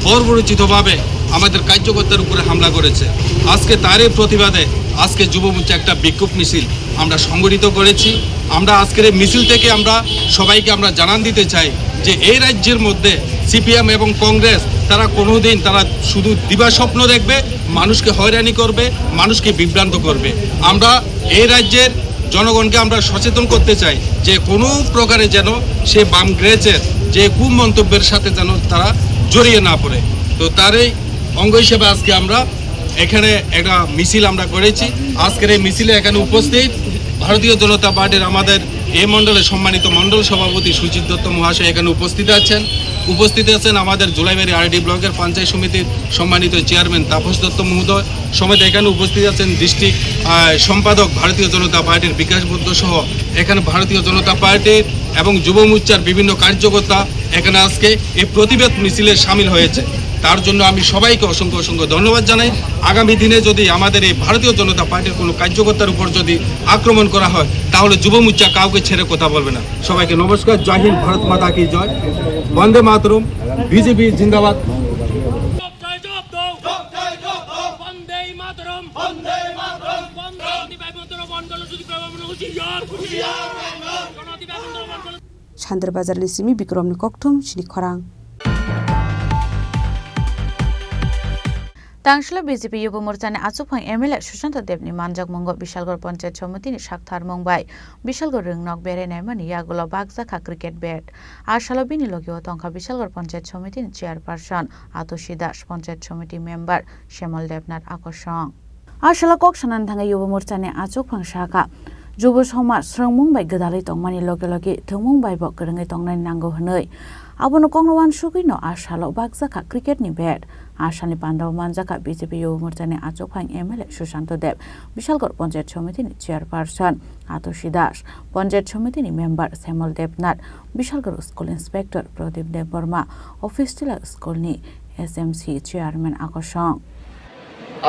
বর্বরোচিতভাবে আমাদের কার্যকর্তার উপরে হামলা করেছে। আজকে তারই প্রতিবাদে আজকে যুব মোর্চা একটা বিক্ষোভ মিছিল আমরা সংগঠিত করেছি। আমরা আজকের এই মিছিল থেকে আমরা সবাইকে আমরা জানান দিতে চাই যে এই রাজ্যের মধ্যে সিপিএম এবং কংগ্রেস তারা কোনোদিন তারা শুধু দিবা স্বপ্ন দেখবে, মানুষকে হয়রানি করবে, মানুষকে বিভ্রান্ত করবে। আমরা এই রাজ্যের জনগণকে আমরা সচেতন করতে চাই যে কোনো প্রকারে যেন সে বাম গ্রেসের যে কুমন্তব্যের সাথে যেন তারা জড়িয়ে না পড়ে। তো তারই অঙ্গ হিসেবে আজকে আমরা এখানে একটা মিছিল আমরা করেছি। আজকের এই মিছিলে এখানে উপস্থিত ভারতীয় জনতা পার্টির আমাদের এই মণ্ডলের সম্মানিত মণ্ডল সভাপতি সুজিত দত্ত মহাশয় এখানে উপস্থিত আছেন। উপস্থিত আছেন আমাদের জুলাইবাড়ি আরডি ব্লকের পঞ্চায়েত সমিতির সম্মানিত চেয়ারম্যান তাপস দত্ত মহোদয়, সমেত এখানে উপস্থিত আছেন ডিস্ট্রিক্ট, আহ, সম্পাদক ভারতীয় জনতা পার্টির বিকাশ বুদ্ধ সহ এখানে ভারতীয় জনতা পার্টির এবং যুব মোর্চার বিভিন্ন কার্যকর্তা এখানে আজকে এই প্রতিবাদ মিছিলে সামিল হয়েছে। তার জন্য আমি সবাইকে অসংখ্য অসংখ্য ধন্যবাদ জানাই। আগামী দিনে যদি আমাদের এই ভারতীয় জনতা পার্টির কোনো কার্যকর্তার উপর যদি আক্রমণ করা হয়, তাহলে যুব মোর্চা কাউকে ছেড়ে কথা বলবে না। সবাইকে নমস্কার, জয় হিন্দ, ভারত মাতা কি জয়, বন্দে মাতরম, বিজেপি জিন্দাবাদ। Chandra Bazar ni simi Bikrom ni kokthum chini khorang. Tangsla B J P Yubo Morcha ni achukphang M L A Sushanta Dev ni manjakmungo Bishalgarh Panchayat Samiti ni saktharmung bai Bishalgarh Rwngnok berai naimani yagulo bakjakha cricket bat. A salo bini logio tongkha Bishalgarh Panchayat Samiti ni chairperson Atushi Das, Panchayat Samiti member Shemal Debnath Akosong. A salo kok sanani thangwi Yubo Morcha ni achukphang sakha, Jubo somaj swrwngmung bai gwdalwi tongmani loge loge thwngmung bai bo kwrwngwi tongnani nango hwnwi. Abono kokno uansugwino a salo bakjakha cricket ni bat. A salni pandao manjakha B J P Yubo Morcha ni achukphang M L A Sushanta Dev, Bishalgarh Panchayat Samiti ni chairperson Atushi Das, Panchayat Samiti ni member Shemal Debnath, Bishalgarh School Inspector Pradip Debbarma, Office Tila School ni S M C chairman Akosong.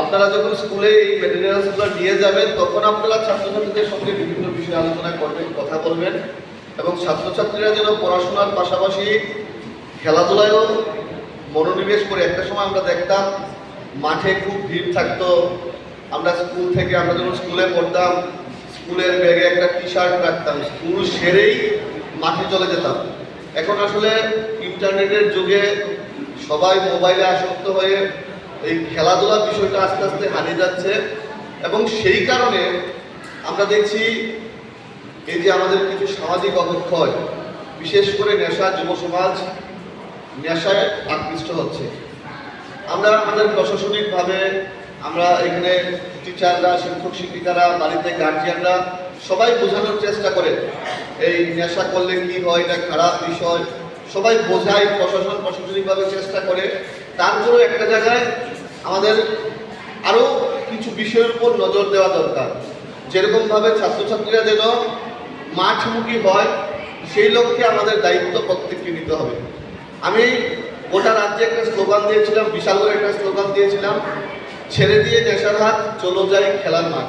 আপনারা যখন স্কুলে এই ম্যাটেরিয়ালসগুলো নিয়ে যাবেন, তখন আপনারা ছাত্রছাত্রীদের সঙ্গে বিভিন্ন বিষয়ে আলোচনা করবেন, কথা বলবেন এবং ছাত্রছাত্রীরা যেন পড়াশোনার পাশাপাশি খেলাধুলায়ও মনোনিবেশ করে। একটা সময় আমরা দেখতাম মাঠে খুব ভিড় থাকতো, আমরা স্কুল থেকে, আমরা যখন স্কুলে পড়তাম, স্কুলের ব্যাগে একটা টি শার্ট রাখতাম, স্কুল সেরেই মাঠে চলে যেতাম। এখন আসলে ইন্টারনেটের যুগে সবাই মোবাইলে আসক্ত হয়ে এই খেলাধুলার বিষয়টা আস্তে আস্তে হারিয়ে যাচ্ছে এবং সেই কারণে আমরা দেখছি এই যে আমাদের কিছু সামাজিক অবক্ষয়, বিশেষ করে নেশা যুব সমাজ নেশায় আকৃষ্ট হচ্ছে। আমরা আমাদের প্রশাসনিকভাবে আমরা এখানে টিচাররা, শিক্ষক শিক্ষিকারা, বাড়িতে গার্জিয়ানরা সবাই বোঝানোর চেষ্টা করে এই নেশা করলে কি হয়, এটা খারাপ বিষয়, সবাই বোঝায়, প্রশাসন প্রশাসনিকভাবে চেষ্টা করে। তারপরেও একটা জায়গায় আমাদের আরও কিছু বিষয়ের উপর নজর দেওয়া দরকার, যেরকমভাবে ছাত্রছাত্রীরা যেন মাঠমুখী হয়, সেই লক্ষ্যে আমাদের দায়িত্ব প্রত্যেককে নিতে হবে। আমি গোটা রাজ্যে একটা স্লোগান দিয়েছিলাম, বিশাল করে একটা স্লোগান দিয়েছিলাম, "ছেড়ে দিয়ে নেশার হাত, চলো যাই খেলার মাঠ।"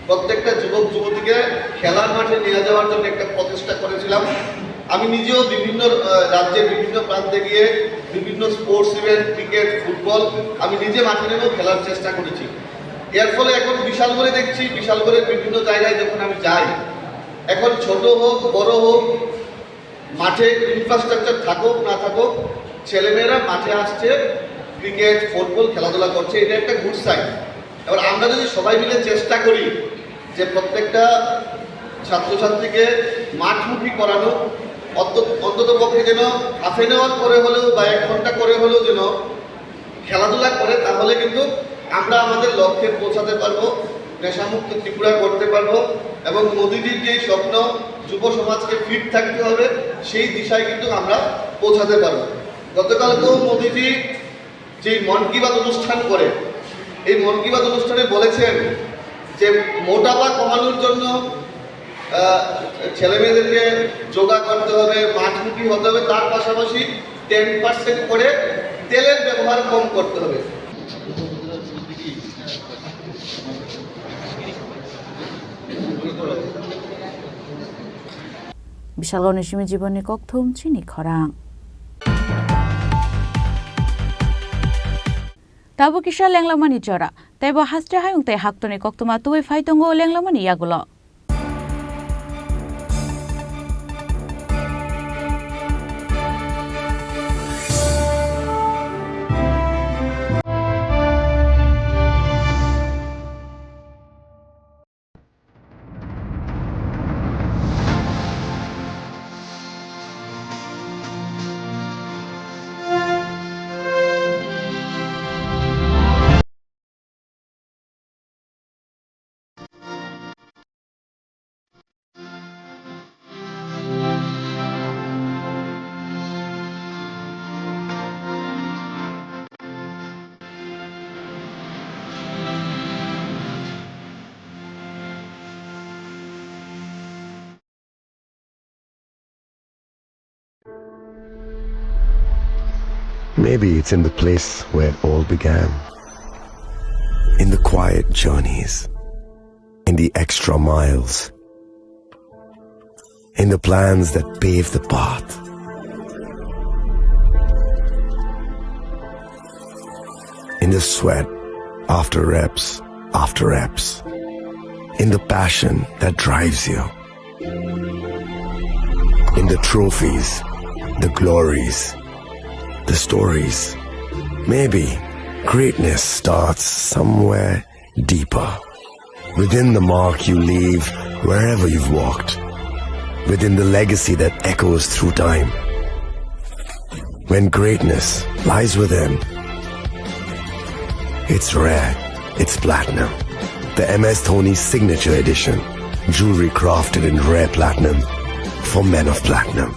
প্রত্যেকটা যুবক যুবতীকে খেলার মাঠে নিয়ে যাওয়ার জন্য একটা প্রচেষ্টা করেছিলাম। আমি নিজেও বিভিন্ন, আহ, রাজ্যের বিভিন্ন প্রান্তে গিয়ে বিভিন্ন স্পোর্টস ইভেন্ট, ক্রিকেট, ফুটবল আমি নিজে মাঠে নেমেও খেলার চেষ্টা করেছি। এর ফলে এখন বিশাল করে দেখছি, বিশাল করে বিভিন্ন জায়গায় যখন আমি যাই, এখন ছোট হোক, বড় হোক, মাঠে ইনফ্রাস্ট্রাকচার থাকুক না থাকুক, ছেলেমেয়েরা মাঠে আসছে, ক্রিকেট, ফুটবল খেলাধুলা করছে, এটা একটা গুড সাইন। এবার আমরা যদি সবাই মিলে চেষ্টা করি যে প্রত্যেকটা ছাত্রছাত্রীকে মাঠমুখী করানো, অন্ত-, অন্তত পক্ষে যেন হাফ অ্যান আওয়ার করে হলেও বা এক ঘন্টা করে হলেও যেন খেলাধুলা করে, তাহলে কিন্তু আমরা আমাদের লক্ষ্যে পৌঁছাতে পারবো, নেশামুক্ত ত্রিপুরা করতে পারবো এবং মোদিজির যে স্বপ্ন যুব সমাজকে ফিট থাকতে হবে, সেই দিশায় কিন্তু আমরা পৌঁছাতে পারবো। গতকালকেও মোদিজি যে মন কি বাত অনুষ্ঠান করে, এই মন কি বাত অনুষ্ঠানে বলেছেন যে মোটাপা কমানোর জন্য, আহ, ছেলেমেয়েদেরকে যোগা করতে হবে, মাঠমুখী হতে হবে, তার পাশাপাশি টেন পার্সেন্ট করে তেলের ব্যবহার কম করতে হবে। Bishalgarh ni simi jibon ni kokthum chini khorang. Tabuk kisa lenglamani jora, teibo haste hayung tei haktorni koktwma tubui phai tongo lenglamani yagulo. Maybe it's in the place where it all began. In the quiet journeys, in the extra miles, in the plans that pave the path, in the sweat after reps after reps, in the passion that drives you, in the trophies, the glories, the stories. Maybe greatness starts somewhere deeper, within the mark you leave wherever you've walked, within the legacy that echoes through time. When greatness lies within, it's rare, it's platinum. The M S Dhoni Signature Edition, jewelry crafted in rare platinum, for men of platinum.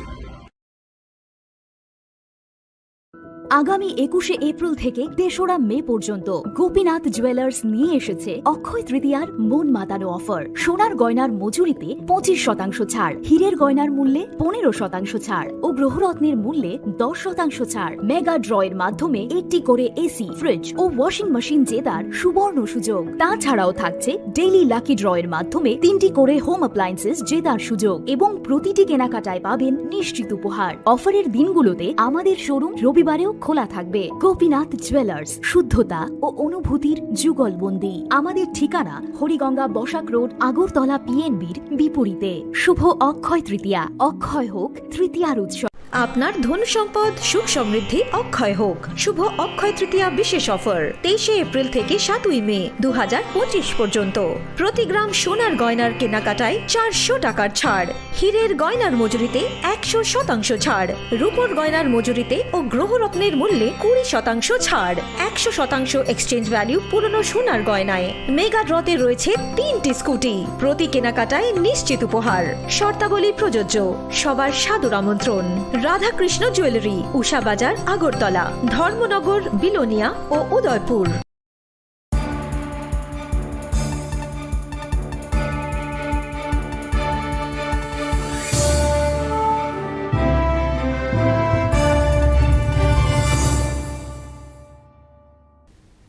আগামী একুশে এপ্রিল থেকে তেসরা মে পর্যন্ত গোপীনাথ জুয়েলার্স নিয়ে এসেছে অক্ষয় তৃতীয়ার মন মাতানো অফার। সোনার গয়নার মজুরিতে পঁচিশ শতাংশ ছাড়, হীরের গয়নার মূল্যে পনেরো শতাংশ ছাড় ও গ্রহরত্নের মূল্যে দশ শতাংশ ছাড়। মেগা ড্রয়ের মাধ্যমে একটি করে এসি, ফ্রিজ ও ওয়াশিং মেশিন জেতার সুবর্ণ সুযোগ। তাছাড়াও থাকছে ডেইলি লাকি ড্রয়ের মাধ্যমে তিনটি করে হোম অ্যাপ্লায়েন্সেস জেতার সুযোগ এবং প্রতিটি কেনাকাটায় পাবেন নিশ্চিত উপহার। অফারের দিনগুলোতে আমাদের শোরুম রবিবারেও খোলা থাকবে। গোপীনাথ জুয়েলার্স, শুদ্ধতা ও অনুভূতির যুগলবন্দি। আমাদের ঠিকানা হরিগঙ্গা বসাক রোড, আগরতলা পিএনবির বিপরীতে। শুভ অক্ষয় তৃতীয়া, অক্ষয় হোক তৃতীয়ার উৎসব। আপনার ধন সম্পদ সুখ সমৃদ্ধি অক্ষয় হোক। শুভ অক্ষয় তৃতীয়া বিশেষ অফার, তেইশে এপ্রিল থেকে সাতই মে দু হাজার পঁচিশ পর্যন্ত। প্রতি গ্রাম সোনার গয়নার কেনাকাটায় চারশো টাকার ছাড়, হীরের গয়নার মজুরিতে একশো শতাংশ ছাড়, রূপোর গয়নার মজুরিতে ও গ্রহরত্নের মূল্যে কুড়ি শতাংশ ছাড়, একশো শতাংশ এক্সচেঞ্জ ভ্যালু পুরনো সোনার গয়নায়। মেগা ড্রতে রয়েছে তিনটি স্কুটি, প্রতি কেনাকাটায় নিশ্চিত উপহার। শর্তাবলী প্রযোজ্য। সবার সাদর আমন্ত্রণ। রাধাকৃষ্ণ জুয়েলারি, উষা বাজার, আগরতলা, ধর্মনগর, বিলোনিয়া ও Udaipur.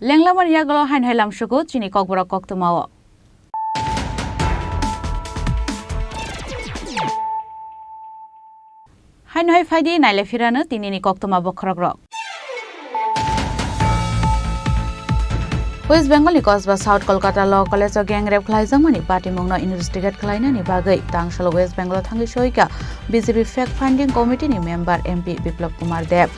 Lenglamani yagulo haino hai lamsugo chini kokborok koktwmao. Haino hai phaidi naile phirano tinini koktwma bokhorokrok. West Bengal ni Kosba South Kolkata Law College o gang rape khlaijakmani patimungno investigate khlainani bagwi tangsalo West Bengal o thangwi soika B J P Fact Finding Committee ni member M P Biplab Kumar Deb.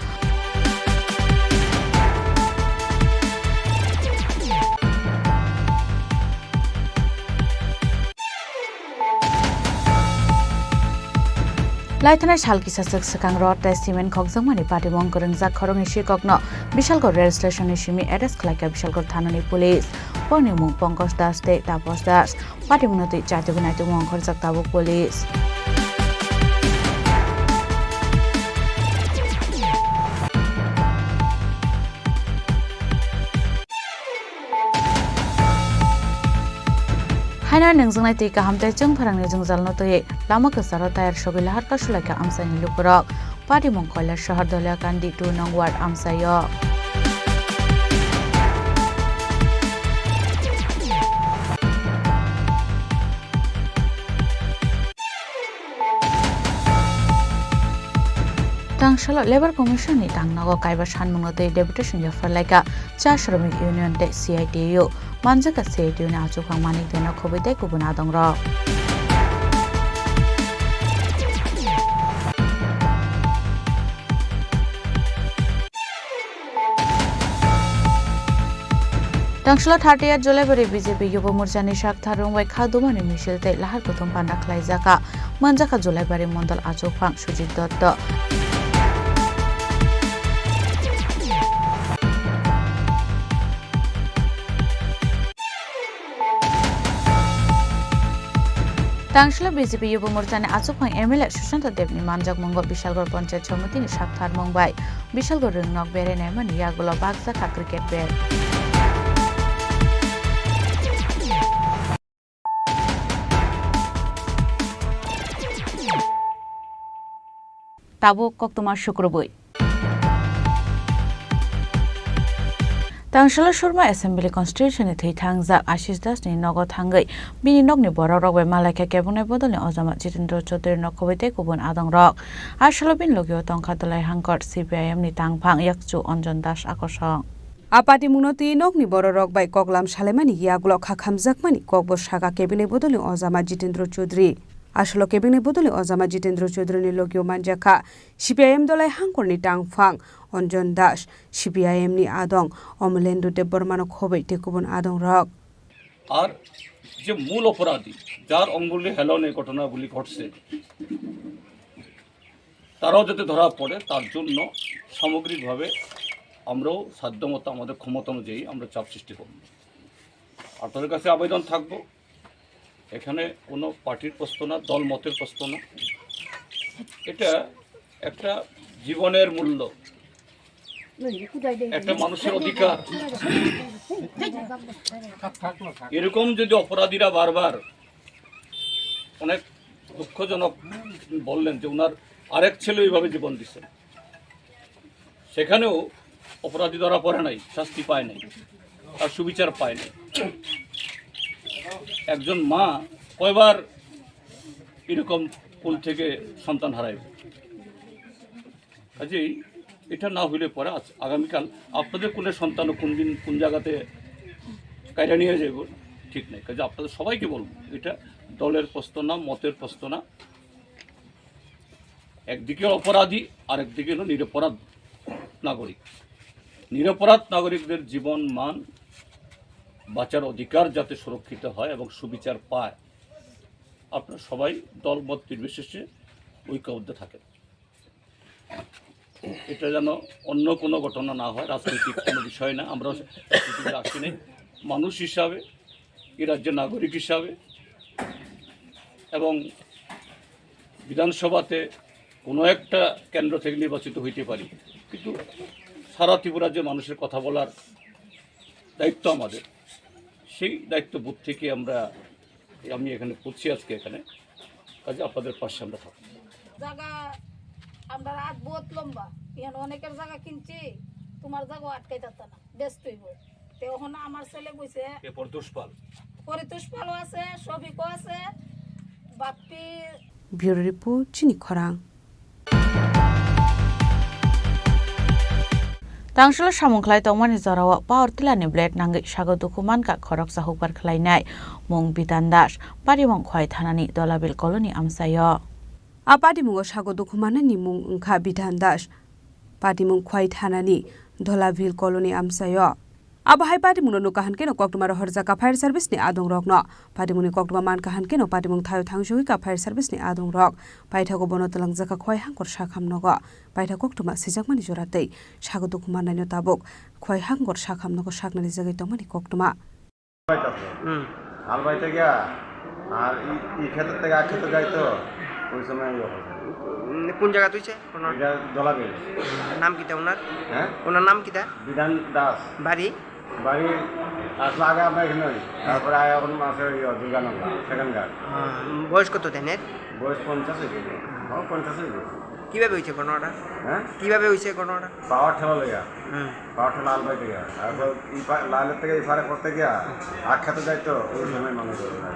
Laithanai sal kisa swk swkang rod tei cement khokjakmani patimung kwrwngjak khoroknwi sikokno Bishalgarh rail station ni simi arrest khlaikha Bishalgarh thanani police. Borokni mung Pankaj Das tei Tapas Das. Patimungno twi chaitugwi naitukmung ongkhorjak tabuk police. Haino nungjaknai twi kaham tei chwng pharangni jwngjalno twiwi lama kwcharo tayar sogwi lahar kasulaikha amchaini lukurok. Patimung Koilasahar Doliakandi two nong ward amchaio. Tangsalo Labour Commission ni tangnogo kaiba sanmungno twi deputation yapharlaikha Cha Shramik Union tei C I T U. Manjakha C I T U ni achukphang Manik Deno khobwi tei kubun adongrok. Tangsalo thirtieth July bari B J P Yuba Morcha ni sak tharung bai kha dumani misil tei lahar kuthum panda khlaijakha. Manjakha Julaibari Mondol achukphang Sujit Dotto. Tangsalo B J P Yuba Morcha ni achukphang M L A Sushanta Dev ni manjakmungo Bishalgarh Panchayat Samiti ni sak tharmung bai Bishalgarh rwngnok berai naimani yagulo bakjakha cricket bat. Tabuk koktwma sukrubwi. Tangsala Surma Assembly Constituency ni thwi thangjak Ashish Das ni nogo thangwi bini nokni borok rok bai malaikha kebengni bodolni ojama Jitendra Chaudhary no khobwi tei kubun adong rok. Asalo bini logio tongkha Dolai Hangkor C P I M ni tangphang yakchu Anjan Das akosong. A patimungno twi nokni bororok bai koklam salaimani yagulo khakhamjakmani kokbo saka kebengni bodolni ojama Jitendra Chaudhary. Asalo kebengni bodolni ojama Jitendra Chaudhary ni logio manjakha C P I M Dolai Hangkorni tangphang Anjan Das, C P I M ni adong Amalendra Debbarmano khobwi tei kubun adong rok. আর যে মূল অপরাধী, যার অঙ্গুলি হেলন এই ঘটনাগুলি ঘটছে, তারাও যাতে ধরা পড়ে, তার জন্য সামগ্রিকভাবে আমরাও সাধ্যমতো আমাদের ক্ষমতা অনুযায়ী আমরা চাপ সৃষ্টি করব। আপনাদের কাছে আবেদন থাকবো, এখানে কোনো পার্টির প্রশ্ন না, দল মতের প্রশ্ন না, এটা একটা জীবনের মূল্য, একটা মানুষের অধিকার। এরকম যদি অপরাধীরা বারবার, অনেক দুঃখজনক বললেন যে ওনার আরেক ছেলে ওইভাবে জীবন দিচ্ছেন, সেখানেও অপরাধী ধরা পড়ে নাই, শাস্তি পায় নাই, তার সুবিচার পায় নাই। একজন মা কয়বার এরকম কোল থেকে সন্তান হারায়? কাজেই এটা না হইলে পরে আজ, আগামীকাল আপনাদের কোলে সন্তানও কোন দিন কোন জায়গাতে কাইরা নিয়ে যাইব, ঠিক নাই। কাজে আপনাদের সবাইকে বলবো, এটা দলের প্রশ্ন না, মতের প্রশ্ন না। একদিকে অপরাধী, আরেকদিকে হলো নিরপরাধ নাগরিক। নিরপরাধ নাগরিকদের জীবন মান, বাঁচার অধিকার যাতে সুরক্ষিত হয় এবং সুবিচার পায়, আপনারা সবাই দল মত নির্বিশেষে ঐক্যবদ্ধ থাকেন। এটা যেন অন্য কোনো ঘটনা না হয়, রাজনৈতিক কোনো বিষয় না। আমরা রাজনীতিতে আসি নাই, মানুষ হিসাবে, এই রাজ্যের নাগরিক হিসাবে এবং বিধানসভাতে কোনো একটা কেন্দ্র থেকে নির্বাচিত হইতে পারি, কিন্তু সারা ত্রিপুরা যে মানুষের কথা বলার দায়িত্ব আমাদের, সেই দায়িত্ববোধ থেকে আমরা, আমি এখানে পড়ছি আজকে এখানে, কাজে আপনাদের পাশে আমরা থাকবো। জায়গা আমরা রাত বহুত লম্বা, এখন অনেকের জায়গা কিনছি, তোমার জায়গা আটকাই থাকতো না, ব্যস্ত হইব। তে ওখানে আমার ছেলে কইছে, এরপর দুষ্পাল। পরিতোষ পালও আছে, শফিকও আছে, Bappi. Bureau Report, Chini Khorang. Tangsalo samung khlai tongmani jorao power tiller ni blade nangwi sago dukhu mankha khoroksa hukbar khlainai mung Bidan Das, patimung Khwai thanani Dolabil colony amchaio. A patimungo sago dukhu manani mung wngkha Bidan Das, patimung Khwai thanani Dolabil colony amchaio. Abo hai patimungno nukha hwn kheno koktwma rohorjak kha fire service ni adong rokno. Patimungni koktwma mankha hwn kheno patimung thaio thangsugwi kha fire service ni adong rok. Paithago bono twlangjakha Khwai Hangkor sakham nogo. Paithak koktwma swijakmani jora tei sago dukhu mannaino tabuk Khwai Hangkor sakham nogo saknani jagwi tongmani koktwma. Hmm. হাল বাইতে গিয়া আর ই, ই ক্ষেতের থেকে আর ক্ষেতে যাইতো, ওই সময় ইয়ে হবে। উম, কোন জায়গা তুইছে? কোন? এটা দলাবিল। নাম কিতা ওনার? হ্যাঁ? ওনার নাম কিতা? বিধান দাস। বাড়ি? বাড়ি আসলে আগে আমরা এখানে হই। তারপরে আয় এখন মাসে ওই দুর্গানগর, সেখানকার। হুম, বয়স কত ধানের? বয়স পঞ্চাশ হয়ে গেল। ও, পঞ্চাশ হয়ে গেল। কিভাবে হয়েছে ঘটনাটা? হ্যাঁ? কিভাবে হয়েছে ঘটনাটা? পাওয়ার ঠেলা লইয়া। হুম। পাওয়ার ঠেলা আলবাই থেকে। আর তো এই পা-, লালের থেকে এই পারে করতে গিয়া আখ্যাত যাইতো, ওই সময় মানুষ ধরে না।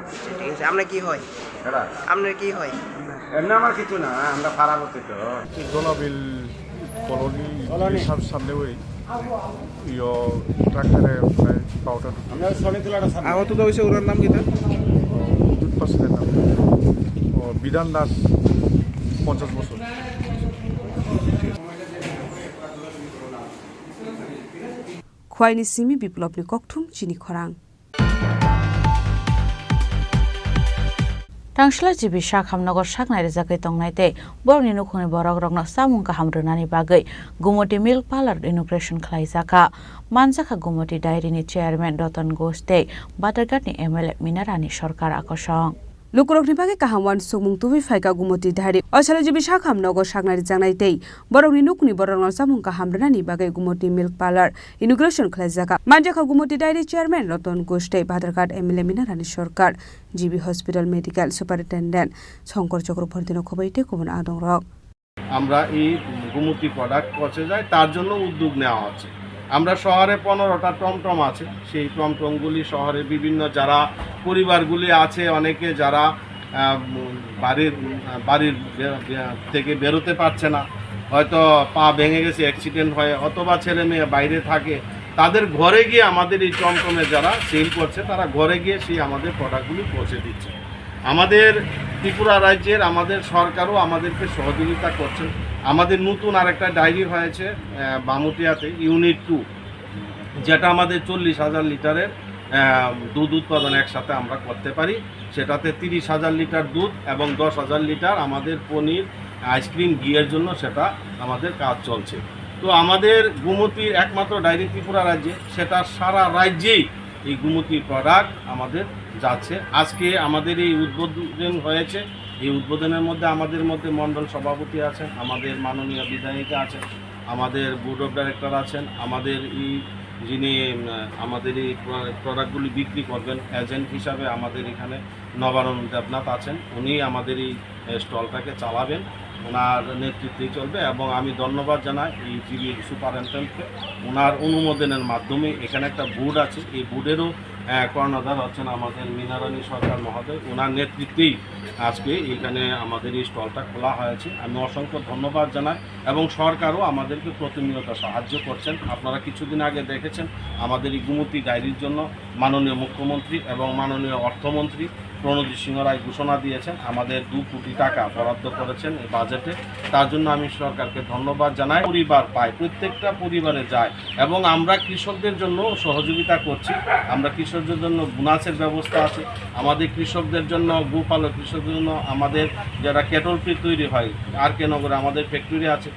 আচ্ছা, ঠিক আছে। আপনার কি হয়? এটা? আপনার কি হয়? এমনি আমার কিছু না, আমরা পাড়াপতি তো। দোলাবিল কলোনি, কলোনি। সব সামনে ওই। ইয়ো, ট্রাক্টরে প্রায় বারোটা ঢুকে। আমরা সনিতুলাটা সামনে। আহত তো হয়েছে, ওনার নাম কিতা? ও, দুধ পার্সেলের নাম। ও, বিধান দাস, পঞ্চাশ বছর। Khwaini simi Biplopni kokthum chini khorang. Tangsla G B sakham nogo saknai rijagwi tongnai tei borokni nukhungni borokrokno chamung kaham rwnani bagwi Gumoti Milk Parlour inauguration khlaijakha. Manjakha Gumoti Dairy ni chairman Ratan Ghosh tei Badharghat ni M L A Minarani Sarkar akosong. Lukurokni bagwi kaham uansukmung tubui phaikha Gumoti Dairy. O salo G B sakham nogo saknai rijaknai tei borokni nukhungni borokrokno chamung kaham rwnani bagwi Gumoti Milk Parlour inauguration khlaijakha. Manjakha Gumoti Dairy chairman Ratan Ghosh tei Badharghat M L A Minarani Sarkar, G B Hospital Medical Superintendent Shankar Chakraborty no khobwi tei kubun adongrok. আমরা এই গোমতী প্রোডাক্ট পচে যায়, তার জন্য উদ্যোগ নেওয়া হচ্ছে। আমরা শহরে পনেরোটা টমটম আছে, সেই টমটমগুলি শহরে বিভিন্ন যারা পরিবারগুলি আছে, অনেকে যারা আহ, উম, বাড়ির উম, বাড়ির বে- বে- থেকে বেরোতে পারছে না, হয়তো পা ভেঙে গেছে, অ্যাক্সিডেন্ট হয়, অথবা ছেলে মেয়ে বাইরে থাকে, তাদের ঘরে গিয়ে আমাদের এই টমটমে যারা সেল করছে, তারা ঘরে গিয়ে সেই আমাদের প্রোডাক্টগুলি পৌঁছে দিচ্ছে। আমাদের ত্রিপুরা রাজ্যের আমাদের সরকারও আমাদেরকে সহযোগিতা করছেন। আমাদের নতুন আরেকটা ডায়েরি হয়েছে আহ, বামুটিয়াতে, ইউনিট টু, যেটা আমাদের চল্লিশ হাজার লিটারের আহ, দুধ উৎপাদন একসাথে আমরা করতে পারি। সেটাতে তিরিশ হাজার লিটার দুধ এবং দশ হাজার লিটার আমাদের পনির, আইসক্রিম, ঘিয়ের জন্য সেটা আমাদের কাজ চলছে। তো আমাদের গোমতী একমাত্র ডায়েরি ত্রিপুরা রাজ্যে, সেটা সারা রাজ্যেই এই গোমতী প্রোডাক্ট আমাদের যাচ্ছে। আজকে আমাদের এই উদ্বোধন হয়েছে। এই উদ্বোধনের মধ্যে আমাদের মধ্যে মণ্ডল সভাপতি আছেন, আমাদের মাননীয় বিধায়িকা আছেন, আমাদের বোর্ড অফ ডাইরেক্টর আছেন, আমাদের এই যিনি উম, আমাদের এই প্র- প্রোডাক্টগুলি বিক্রি করবেন, এজেন্ট হিসাবে আমাদের এখানে নবারুণ দেবনাথ আছেন, উনি আমাদের এই আহ, স্টলটাকে চালাবেন। ওনার নেতৃত্বেই চলবে এবং আমি ধন্যবাদ জানাই এই জিবির সুপারিনটেন্ডেন্টকে। ওনার অনুমোদনের মাধ্যমে এখানে একটা বোর্ড আছে, এই বোর্ডেরও আহ, কর্ণধার হচ্ছেন আমাদের মীনারানী সরকার মহোদয়। ওনার নেতৃত্বেই আজকে এখানে আমাদের এই স্টলটা খোলা হয়েছে। আমি অসংখ্য ধন্যবাদ জানাই এবং সরকারও আমাদেরকে প্রতিনিয়ত সাহায্য করছেন। আপনারা কিছুদিন আগে দেখেছেন আমাদের এই গোমতী ডায়েরির জন্য মাননীয় মুখ্যমন্ত্রী এবং মাননীয় অর্থমন্ত্রী প্রণজিৎ সিংহ রায় ঘোষণা দিয়েছেন, আমাদের দু কোটি টাকা বরাদ্দ করেছেন এই বাজেটে। তার জন্য আমি সরকারকে ধন্যবাদ জানাই। পরিবার পায়, প্রত্যেকটা পরিবারে যায় এবং আমরা কৃষকদের জন্য সহযোগিতা করছি। আমরা কৃষকদের জন্য বোনাসের ব্যবস্থা আছে, আমাদের কৃষকদের জন্য, গোপালক কৃষকদের জন্য আমাদের যারা ক্যাটল ফিড তৈরি হয়, আর কে নগরে আমাদের ফ্যাক্টরি আছে,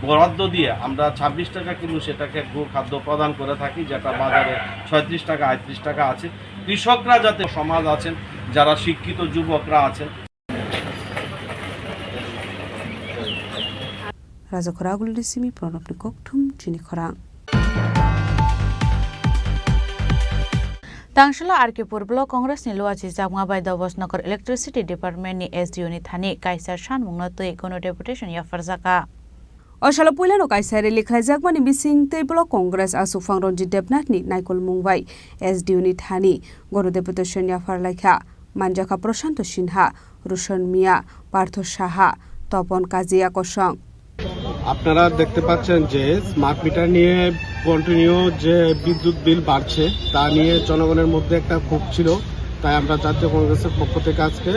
বরাদ্দ দিয়ে আমরা ছাব্বিশ টাকা কিলো সেটাকে গো খাদ্য প্রদান করে থাকি, যেটা বাজারে ছয়ত্রিশ টাকা, আটত্রিশ টাকা আছে। কৃষকরা যাতে সমাজ আছেন, যারা শিক্ষিত যুবকরা আছেন, Rajakhora Agulini simi Pranabni kokthum chini khorang. Tangsila R K Pur Block Congress ni Luachi Jakma bai Dobos Nokor Electricity Department ni S D O ni thani kaisa sanmungno twi Gano Deputation yapharjakha. O salo puilano kaisa rally khlaijakmani bising tei Block Congress aswkphang Ranjit Debnath ni naikolmung bai S D O ni thani Gano Deputation yapharlaikha. Manjakha Prashanto Sinha, Roshan Mia, Partho Saha, Topon Kajia Kosong. আপনারা দেখতে পাচ্ছেন যে smart meter নিয়ে কন্টিনিউ যে বিদ্যুৎ বিল বাড়ছে, তা নিয়ে জনগণের মধ্যে একটা ক্ষোভ ছিল। তাই আমরা জাতীয় কংগ্রেসের পক্ষ থেকে আজকে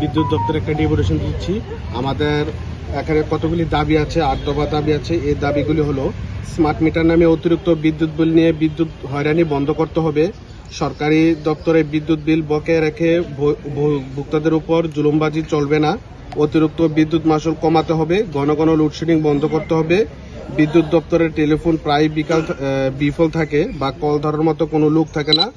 বিদ্যুৎ দপ্তরে একটা ডেপুটেশন দিচ্ছি। আমাদের এখানে কতগুলি দাবি আছে, আট দফা দাবি আছে। এই দাবিগুলি হলো, স্মার্ট মিটার নামে অতিরিক্ত বিদ্যুৎ বিল নিয়ে বিদ্যুৎ হয়রানি বন্ধ করতে হবে। সরকারি দপ্তরে বিদ্যুৎ বিল বকেয়া রেখে ভ-, ভ-, ভোক্তাদের উপর জুলুমবাজি চলবে না। অতিরিক্ত বিদ্যুৎ মাশুল কমাতে হবে, ঘন ঘন লোডশেডিং বন্ধ করতে হবে। বিদ্যুৎ দপ্তরের টেলিফোন প্রায় বিকাল থা-, আহ, বিফল থাকে বা কল ধরার মতো কোনো লোক থাকে না।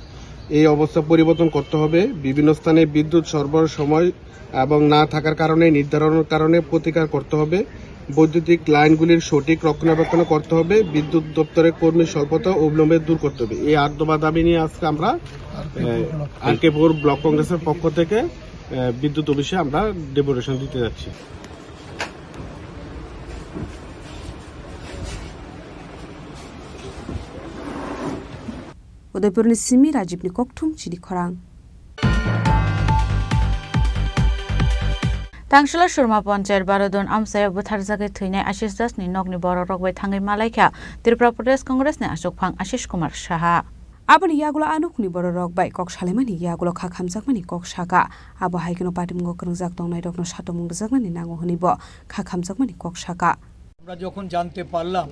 এই অবস্থা পরিবর্তন করতে হবে। বিভিন্ন স্থানে বিদ্যুৎ সরবরাহ সময় এবং না থাকার কারণে, নির্ধারণের কারণে প্রতিকার করতে হবে। বৈদ্যুতিক লাইনগুলির সঠিক রক্ষণাবেক্ষণ করতে হবে। বিদ্যুৎ দপ্তরের কর্মী স্বল্পতা অবিলম্বে দূর করতে হবে। এই আট দফা দাবি নিয়ে আজকে আমরা, আহ, আর কে পুর ব্লক কংগ্রেসের পক্ষ থেকে, আহ, বিদ্যুৎ অফিসে আমরা ডেপুটেশন দিতে যাচ্ছি। Udaipurni simi Rajibni kokthum chini khorang. Tangsila Surma Panchayat Barodon amchaya butharjagwi thwinai Ashish Das ni nokni bororok bai thangwi malaikha Tripura Pradesh Congress ni achukphang Ashish Kumar Saha. Aboni yagulo a nokni bororok bai kok salaimani yagulo kha khamjakmani kok saka. Abo hai kheno patimwngo kwrwngjak tongnairokno satomung rwjaknani nango hwnwi bo kha khamjakmani kok saka. আমরা যখন জানতে পারলাম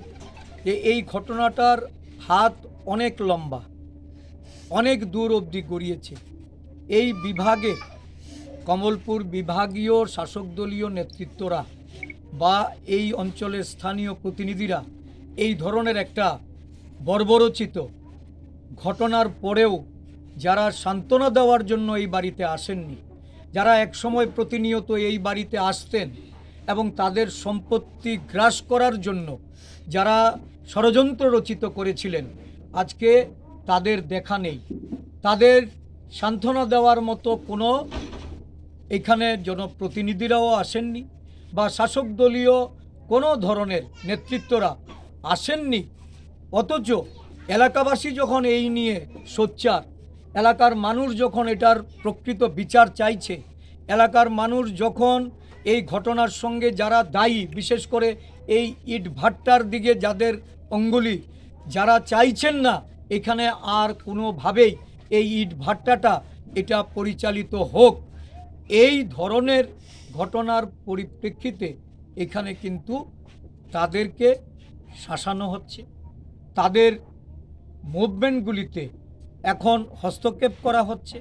যে এই ঘটনাটার হাত অনেক লম্বা, অনেক দূর অবধি গড়িয়েছে, এই বিভাগের, কমলপুর বিভাগীয় শাসক দলীয় নেতৃত্বরা বা এই অঞ্চলের স্থানীয় প্রতিনিধিরা এই ধরনের একটা বর্বরোচিত ঘটনার পরেও যারা সান্ত্বনা দেওয়ার জন্য এই বাড়িতে আসেননি, যারা একসময় প্রতিনিয়ত এই বাড়িতে আসতেন এবং তাদের সম্পত্তি গ্রাস করার জন্য যারা ষড়যন্ত্র রচিত করেছিলেন, আজকে তাদের দেখা নেই। তাদের সান্ত্বনা দেওয়ার মতো কোনো এখানে জনপ্রতিনিধিরাও আসেননি বা শাসক দলীয় কোনো ধরনের নেতৃত্বরা আসেননি। অথচ এলাকাবাসী যখন এই নিয়ে সোচ্চার, এলাকার মানুষ যখন এটার প্রকৃত বিচার চাইছে, এলাকার মানুষ যখন এই ঘটনার সঙ্গে যারা দায়ী, বিশেষ করে এই ইট ভাট্টার দিকে যাদের অঙ্গুলি, যারা চাইছেন না এখানে আর কোনোভাবেই এই ইট ভাট্টাটা এটা পরিচালিত হোক, এই ধরনের ঘটনার পরিপ্রেক্ষিতে এখানে কিন্তু তাদেরকে শাসানো হচ্ছে, তাদের মুভমেন্টগুলিতে এখন হস্তক্ষেপ করা হচ্ছে।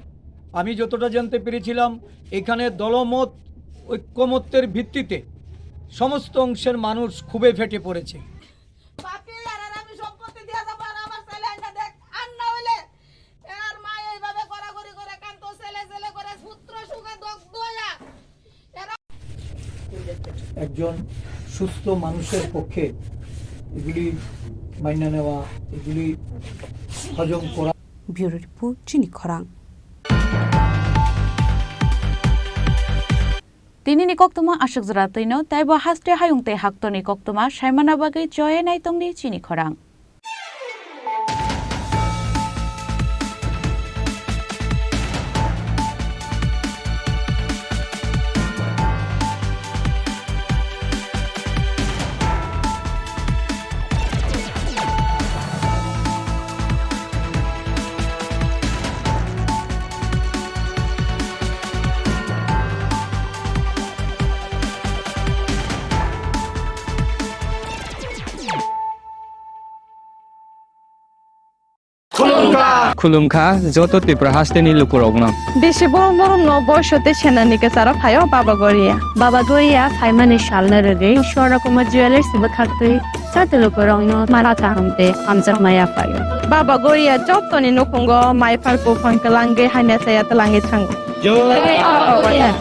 আমি যতটা জানতে পেরেছিলাম, এখানে দলমত ঐক্যমত্যের ভিত্তিতে সমস্ত অংশের মানুষ ক্ষোভে ফেটে পড়েছে। বাপি, আর আমি সম্পত্তি দিয়ে যাবো, আর আমার ছেলে আইনা দেখ, আর না হইলে এর মা এইভাবে কড়াকড়ি করে, কান তো ছেলে ছেলে করে, পুত্র সুখে দগ্ধ হইয়া। একজন সুস্থ মানুষের পক্ষে এগুলি মান্য নেওয়া, এগুলি হজম করা। Bureau report, Chini Khorang. Tini ni koktwma aswk jora twino, tei bo haste hayung tei haktorni koktwma saimana bagwi choye nai tongdi Chini Khorang. Khulumkha. Khulumkha joto Tripura hasteni lukurokno. Bisi borom borom no boiso tei senani kwcharo phaio Baba Goria. Baba Goria phaimani salno rwgwi Swarna Kumar Jewellers bwkhaktwi joto lukurokno mara kaham tei hamjakma yaphaio. Baba Goria jotoni nukhungo mai phar buphang twlangwi hamya chaya twlangwi thango. Jai Baba Goria.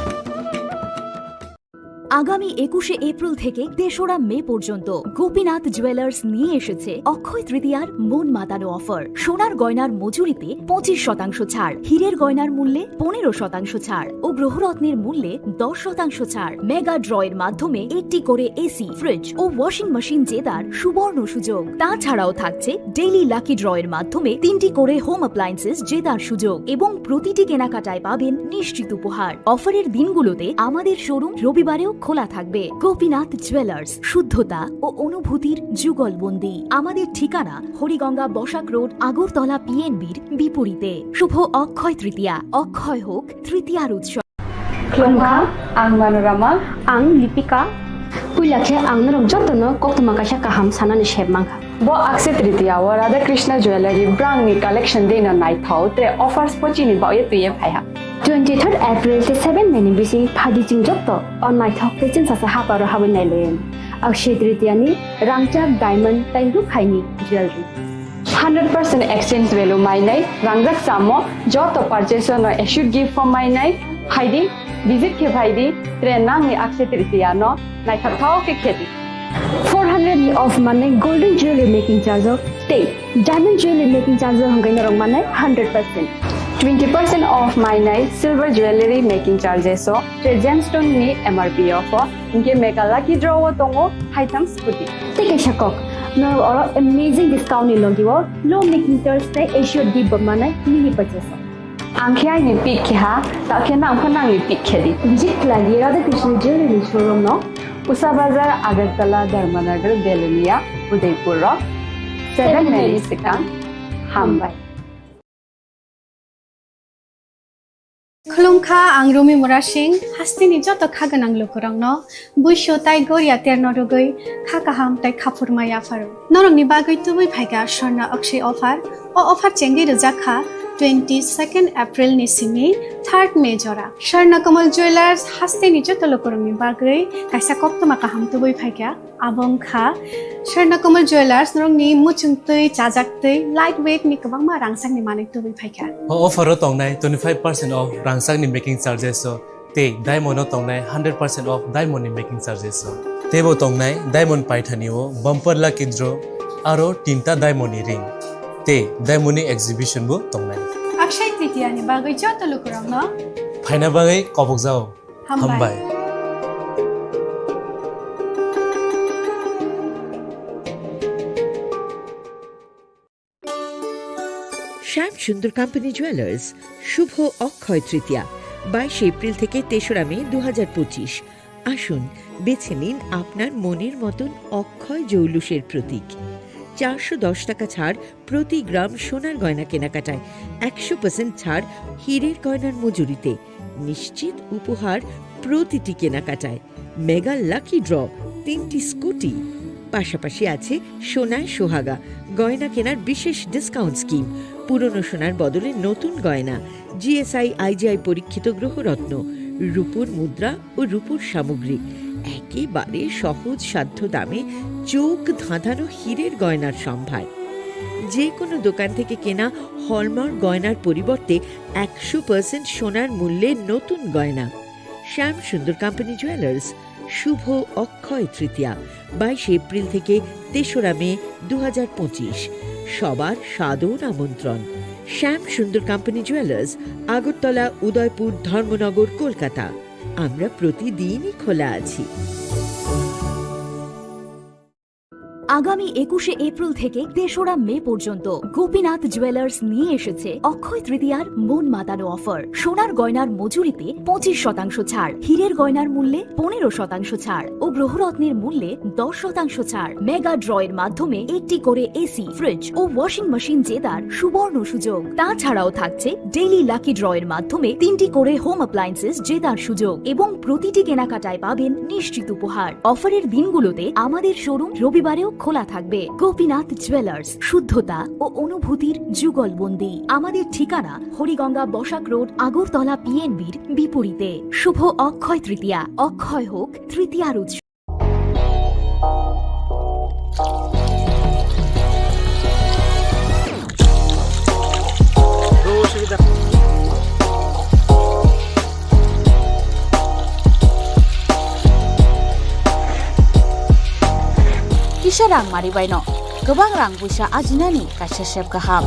আগামী একুশে এপ্রিল থেকে তেসরা মে পর্যন্ত গোপীনাথ জুয়েলার্স নিয়ে এসেছে অক্ষয় তৃতীয়ার মন মাতানো অফার। সোনার গয়নার মজুরিতে পঁচিশ শতাংশ ছাড়, হীরের গয়নার মূল্যে পনেরো শতাংশ ছাড় ও গ্রহরত্নের মূল্যে দশ শতাংশ ছাড়। মেগা ড্রয়ের মাধ্যমে একটি করে এসি, ফ্রিজ ও ওয়াশিং মেশিন জেতার সুবর্ণ সুযোগ। তাছাড়াও থাকছে ডেইলি লাকি ড্রয়ের মাধ্যমে তিনটি করে হোম অ্যাপ্লায়েন্সেস জেতার সুযোগ এবং প্রতিটি কেনাকাটায় পাবেন নিশ্চিত উপহার। অফারের দিনগুলোতে আমাদের শোরুম রবিবারেও খোলা থাকবে। গোপীনাথ জুয়েলার্স, শুদ্ধতা ও অনুভূতির যুগলবন্দি। আমাদের ঠিকানা হরিগঙ্গা বসাক রোড, আগরতলা পিএনবির বিপরীতে। শুভ অক্ষয় তৃতীয়া, অক্ষয় হোক তৃতীয়ার উৎসব। Khulumkha, ang Manorama. Ang Lipika. Puila khe ang norok jotono koktwma kaisa kaham sanani sep mankha. Bo Akshaya Tritiya o Radha Krishna Jewellery brangni collection dino naithok tre offers bo chini baoye twiye phaiha. Twenty third April tei seven May ni bising phaidi chwng joto o naithok tei chwngsacha haparo habwi nailayan. Akshaya Tritiya ni rangchak diamond tei rukhaini jewellery. Hundred percent exchange value mainai rangjak chamo joto purchase no assured gift form mainai phaidi, visit khe phaidi, tre nangni Akshaya Tritiya no naithok thok khe khedi. Four hundred ni off mannai golden jewelry making charge o tei diamond jewelry making charge o hwnkhai norok mannai hundred percent. Twenty percent off mainai silver jewelry making charges o tre gemstone ni M R P off o hwnkhe mega lucky draw o tongo haitham scooty. Tei kaisa kok, norok oro amazing discount ni logi o low making charge tei assured gift bo mannai mini purchase o. Ang khe aini pick khe ha, ta khe nang pho nangni pick khe di. Visit khlai di Radha Krishna Jewelry ni showroom no. Usa Bazar, Agartala, Dharmanagar, Belonia, Udaipur rok. Seven May ni swkang. Hambai. Khulumkha, ang Rumi Murasing, hasteni joto kha gwnang lukurokno buisu tai goria terno rwgwi kha kaham tai khaphurma yapharo. Norokni bagwi tubui phaikha Swarna Akshaya offer. O offer chengwi rwjak kha twenty second April ni simi third May jora. Swarna Kamal Jewellers hasteni joto lukurokni bagwi kaisa koktwma kaham tubui phaikha. Abo wngkha Swarna Kamal Jewellers, norokni muchung twi, chajak twi, light weight ni kwbangma rangchakni manwi tubui phaikha. O offer o tongnai twenty five percent off rangchakni making charges o tei diamond o tongnai hundred percent off diamond ni making charges o. Teibo tongnai diamond paithani o bumper lucky draw aro tinta diamond ni ring tei diamond ni exhibition bo tongnai. Akshaya Tritiya ni bagwi joto lukurokno phaina bagwi kobokjao. Hambai. Hambai. সুন্দর company jewellers, শুভ অক্ষয় তৃতীয়া, বাইশে এপ্রিল থেকে তেসরা মে দু হাজার পঁচিশ। আসুন, বেছে নিন আপনার মনের মতন অক্ষয় জৌলুসের প্রতীক। চারশো দশ টাকা ছাড় প্রতি গ্রাম সোনার গয়না কেনাকাটায়, একশো পার্সেন্ট ছাড় হীরের গয়নার মজুরিতে, নিশ্চিত উপহার প্রতিটি কেনাকাটায়। মেগা লাকি ড্র, তিনটি স্কুটি, পাশাপাশি আছে সোনায় সোহাগা গয়না কেনার বিশেষ ডিসকাউন্ট স্কিম। পুরনো সোনার বদলে নতুন গয়না, জিএসআই আইজিআই পরীক্ষিত গ্রহরত্ন, রূপোর মুদ্রা ও রূপোর সামগ্রী, একেবারে সহজ সাধ্য দামে চোখ ধাঁধানো হীরের গয়নার সম্ভার। যে কোনো দোকান থেকে কেনা হলমার্ক গয়নার পরিবর্তে একশো পার্সেন্ট সোনার মূল্যে নতুন গয়না। শ্যাম সুন্দর কোম্পানি জুয়েলার্স, শুভ অক্ষয় তৃতীয়া, বাইশে এপ্রিল থেকে তেসরা মে দু হাজার পঁচিশ। সবার সাদর আমন্ত্রণ। শ্যাম সুন্দর কোম্পানি জুয়েলার্স, আগরতলা, উদয়পুর, ধর্মনগর, কলকাতা। আমরা প্রতিদিনই খোলা আছি। আগামী একুশে এপ্রিল থেকে তেসরা মে পর্যন্ত গোপীনাথ জুয়েলার্স নিয়ে এসেছে অক্ষয় তৃতীয়ার মন মাতানো অফার। সোনার গয়নার মজুরিতে পঁচিশ শতাংশ ছাড়, হীরের গয়নার মূল্যে পনেরো শতাংশ ছাড় ও গ্রহরত্নের মূল্যে দশ শতাংশ ছাড়। মেগা ড্রয়ের মাধ্যমে একটি করে এসি, ফ্রিজ ও ওয়াশিং মেশিন জেতার সুবর্ণ সুযোগ। তাছাড়াও থাকছে ডেইলি লাকি ড্রয়ের মাধ্যমে তিনটি করে হোম অ্যাপ্লায়েন্সেস জেতার সুযোগ এবং প্রতিটি কেনাকাটায় পাবেন নিশ্চিত উপহার। অফারের দিনগুলোতে আমাদের শোরুম রবিবারেও খোলা থাকবে। গোপীনাথ জুয়েলার্স, শুদ্ধতা ও অনুভূতির যুগলবন্দি। আমাদের ঠিকানা হরিগঙ্গা বসাক রোড, আগরতলা পিএনবির বিপরীতে। শুভ অক্ষয় তৃতীয়া, অক্ষয় হোক তৃতীয়ার উৎসব। Kisa rang mari baino kwbang rang puisa ajinani kaisa sep kaham.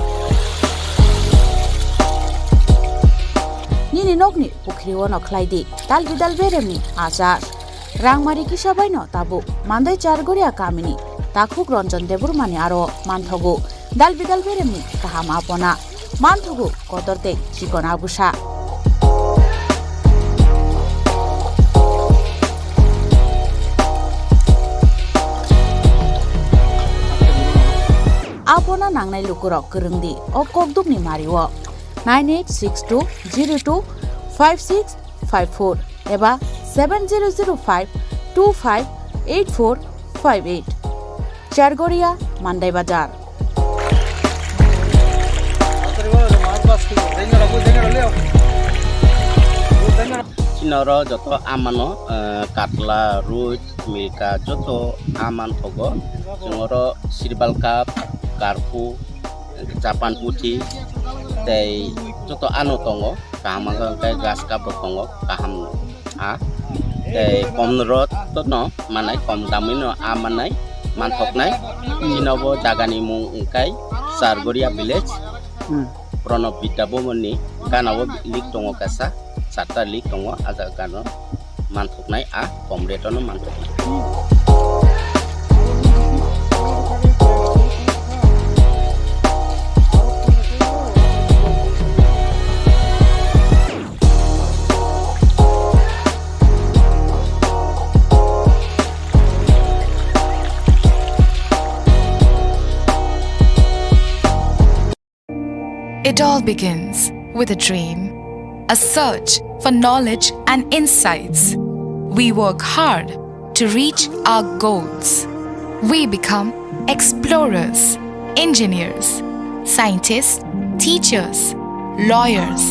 Nini nokni pukhri-o no khlai di dal bidal beremni achar. Rangmari kisa baino tabuk Mandai Chargoria kamini takhuk Ranjan Debbarmani aro manthogo dal bidal beremni kaham apona. Manthogo kotor tei chikon agusa. Apona nangnai lukurok kwrwng di o kokdukni mario nine eight six two zero two five six five four eba seven zero zero five two five eight four five eight. Chargoria, Mandai Bazar. Chini oro joto amano, eh, katla, roi, milka joto aman thogo. Chwng oro sirbal cup, karphu, Japan puthi tei joto ano tongo, kaham wngkha hwnkhe grass cup bo tongo, kaham a tei kom rot no manai, kom damwi no a manai, manthoknai. Chini bo jagani mung wngkha Chargoria village, hmm. Pranab Vidya Bhavan ni gana o lik tongo kaisa, charta lik tongo, a jaga gana o. Manthoknai a kom rate-o no manthoknai. It all begins with a dream, a search for knowledge and insights. We work hard to reach our goals. We become explorers, engineers, scientists, teachers, lawyers,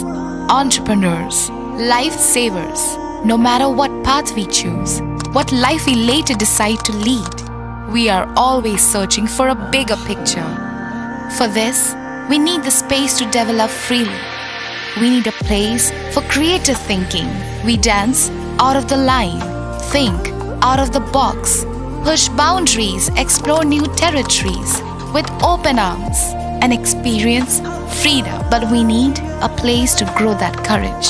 entrepreneurs, lifesavers. No matter what path we choose, what life we later decide to lead, we are always searching for a bigger picture. For this, we need the space to develop freely. We need a place for creative thinking. We dance out of the line, think out of the box, push boundaries, explore new territories with open arms, and experience freedom. But we need a place to grow that courage,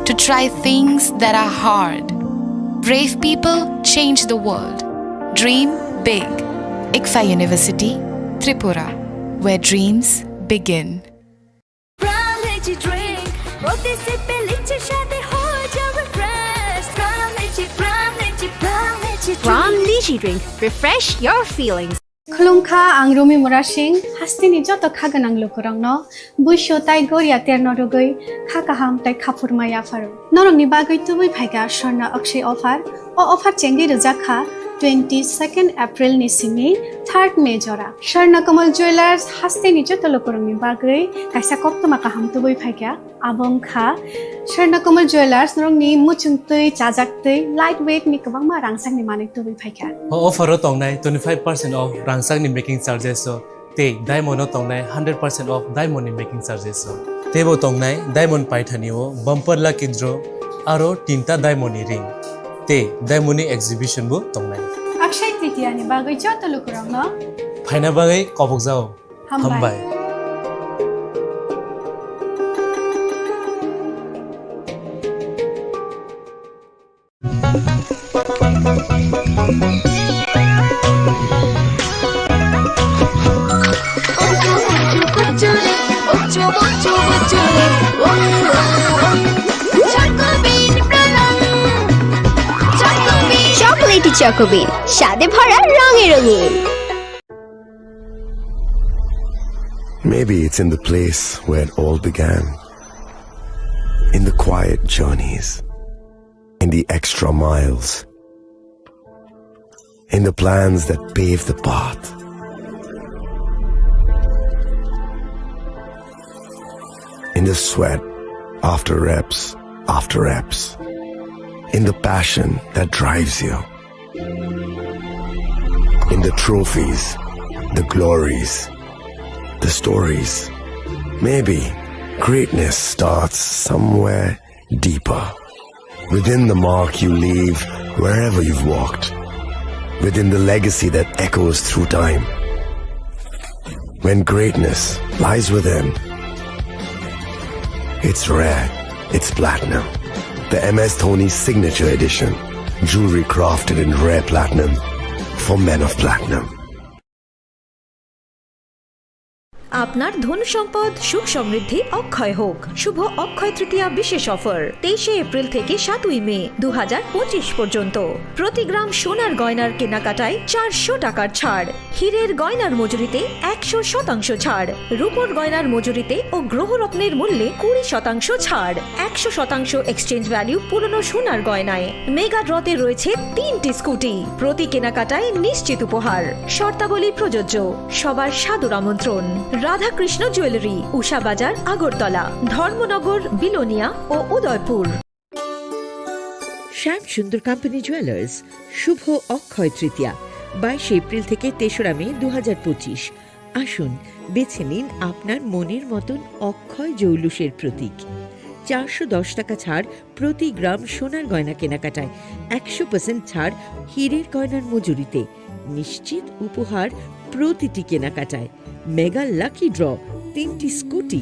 to try things that are hard. Brave people change the world. Dream big. ICFAI University, Tripura, where dreams begin. Lychee drink, proti sip pe lychee shaadi ho jawe fresh. Pran Lychee, Pran Lychee, Pran Lychee drink. Pran Lychee drink. Refresh your feelings. Khulumkha, ang Rumi Murasing, hasteni joto kha gwnang lukurokno buisu tai goria terno rwgwi kha kaham tai khaphurma yapharo. Norokni bagwi tubui phaikha Swarna Akshay offer. O offer chengwi rwjak kha twenty second April ni simi third May jora. Swarna Kamal Jewellers hasteni joto lukurokni bagwi kaisa koktwma kaham tubui phaikha. Abo wngkha Swarna Kamal Jewellers, norokni muchung twi, chajak twi, light weight ni kwbangma rangchakni manwi tubui phaikha. O offer o tongnai twenty five percent off rangchakni making charges o tei diamond o tongnai hundred percent off diamond ni making charges o. Teibo tongnai diamond paithani o bumper lucky draw aro tinta diamond ni ring tei diamond ni exhibition bo tongnai. Akshay Tritiya ni bagwi joto lukurokno phaina bagwi kobokjao. Hambai. Hambai. Chocolatey Choco Bean, স্বাদে ভরা রঙে রঙিন। Maybe it's in the place where it all began. In the quiet journeys. In the extra miles. In the plans that pave the path. In the sweat after reps after reps. In the passion that drives you. In the trophies, the glories, the stories. Maybe greatness starts somewhere deeper. Within the mark you leave wherever you've walked. Within the legacy that echoes through time. When greatness lies within, it's rare, it's platinum. The M S Dhoni Signature Edition. Jewelry crafted in rare platinum for men of platinum. আপনার ধন সম্পদ সুখ সমৃদ্ধি অক্ষয় হোক। শুভ অক্ষয় তৃতীয়া বিশেষ অফার তেইশে এপ্রিল থেকে সাতই মে দু হাজার পঁচিশ পর্যন্ত। প্রতি গ্রাম সোনার গয়নার কেনাকাটায় চারশো টাকার ছাড়। হীরের গয়নার মজুরিতে একশো শতাংশ ছাড়। রূপোর গয়নার মজুরিতে ও গ্রহরত্নের মূল্যে কুড়ি শতাংশ ছাড়। একশো শতাংশ এক্সচেঞ্জ ভ্যালু পুরনো সোনার গয়নায়। মেগা ড্রতে রয়েছে তিনটি স্কুটি। প্রতি কেনাকাটায় নিশ্চিত উপহার। শর্তাবলী প্রযোজ্য। সবার সাদর আমন্ত্রণ। রাধাকৃষ্ণ জুয়েলারি, উষা বাজার, আগরতলা, ধর্মনগর, বিলোনিয়া ও উদয়পুর। শ্যাম সুন্দর কোম্পানি জুয়েলার্স, শুভ অক্ষয় তৃতীয়া, বাইশে এপ্রিল থেকে তেসরা মে দু হাজার পঁচিশ। আসুন, বেছে নিন আপনার মনের মতন অক্ষয় জৌলুসের প্রতীক। চারশো দশ টাকা ছাড় প্রতি গ্রাম সোনার গয়না কেনাকাটায়, একশো পার্সেন্ট ছাড় হীরের গয়নার মজুরিতে, নিশ্চিত উপহার প্রতিটি কেনাকাটায়, মেগা লাকি ড্র, তিনটি স্কুটি,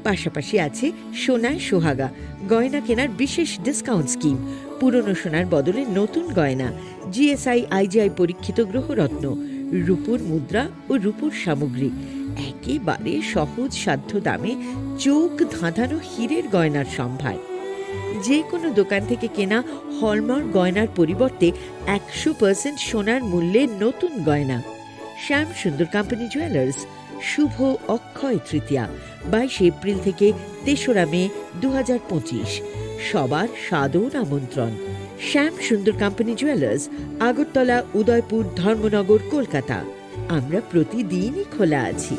পাশাপাশি আছে সোনায় সোহাগা, গয়না কেনার বিশেষ ডিসকাউন্ট স্কিম, পুরনো সোনার বদলে নতুন গয়না, G S I I G I পরীক্ষিত গ্রহরত্ন, রূপোর মুদ্রা ও রূপোর সামগ্রী, একেবারে সহজ সাধ্য দামে চোখ ধাঁধানো হীরের গয়নার সম্ভার। যে কোনো দোকান থেকে কেনা হলমার্ক গয়নার পরিবর্তে একশো পার্সেন্ট সোনার মূল্যে নতুন গয়না। শ্যাম সুন্দর কোম্পানি জুয়েলার্স, শুভ অক্ষয় তৃতীয়া, বাইশে এপ্রিল থেকে তেসরা মে দু হাজার পঁচিশ। সবার সাদর আমন্ত্রণ। শ্যাম সুন্দর কোম্পানি জুয়েলার্স, আগরতলা, উদয়পুর, ধর্মনগর, কলকাতা। আমরা প্রতিদিনই খোলা আছি।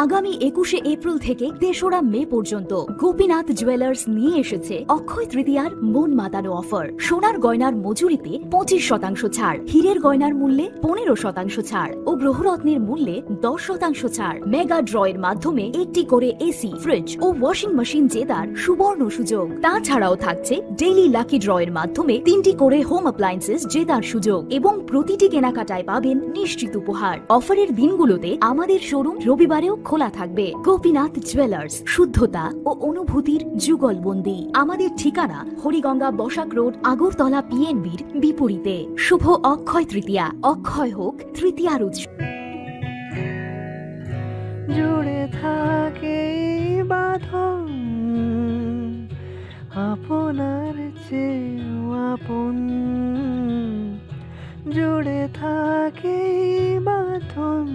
আগামী একুশে এপ্রিল থেকে তেসরা মে পর্যন্ত গোপীনাথ জুয়েলার্স নিয়ে এসেছে অক্ষয় তৃতীয়ার মন মাতানো অফার। সোনার গয়নার মজুরিতে পঁচিশ শতাংশ ছাড়, হীরের গয়নার মূল্যে পনেরো শতাংশ ছাড় ও গ্রহরত্নের মূল্যে দশ শতাংশ ছাড়। মেগা ড্রয়ের মাধ্যমে একটি করে এসি, ফ্রিজ ও ওয়াশিং মেশিন জেতার সুবর্ণ সুযোগ। তাছাড়াও থাকছে ডেইলি লাকি ড্রয়ের মাধ্যমে তিনটি করে হোম অ্যাপ্লায়েন্সেস জেতার সুযোগ এবং প্রতিটি কেনাকাটায় পাবেন নিশ্চিত উপহার। অফারের দিনগুলোতে আমাদের শোরুম রবিবারেও খোলা থাকবে। গোপীনাথ জুয়েলার্স, শুদ্ধতা ও অনুভূতির যুগলবন্দি। আমাদের ঠিকানা হরিগঙ্গা বসাক রোড, আগরতলা পিএনবির বিপরীতে। শুভ অক্ষয় তৃতীয়া, অক্ষয় হোক তৃতীয়ার উৎসব। জুড়ে থাকে এই বাঁধন, আপনার চেয়েও আপন। জুড়ে থাকে এই বাঁধন,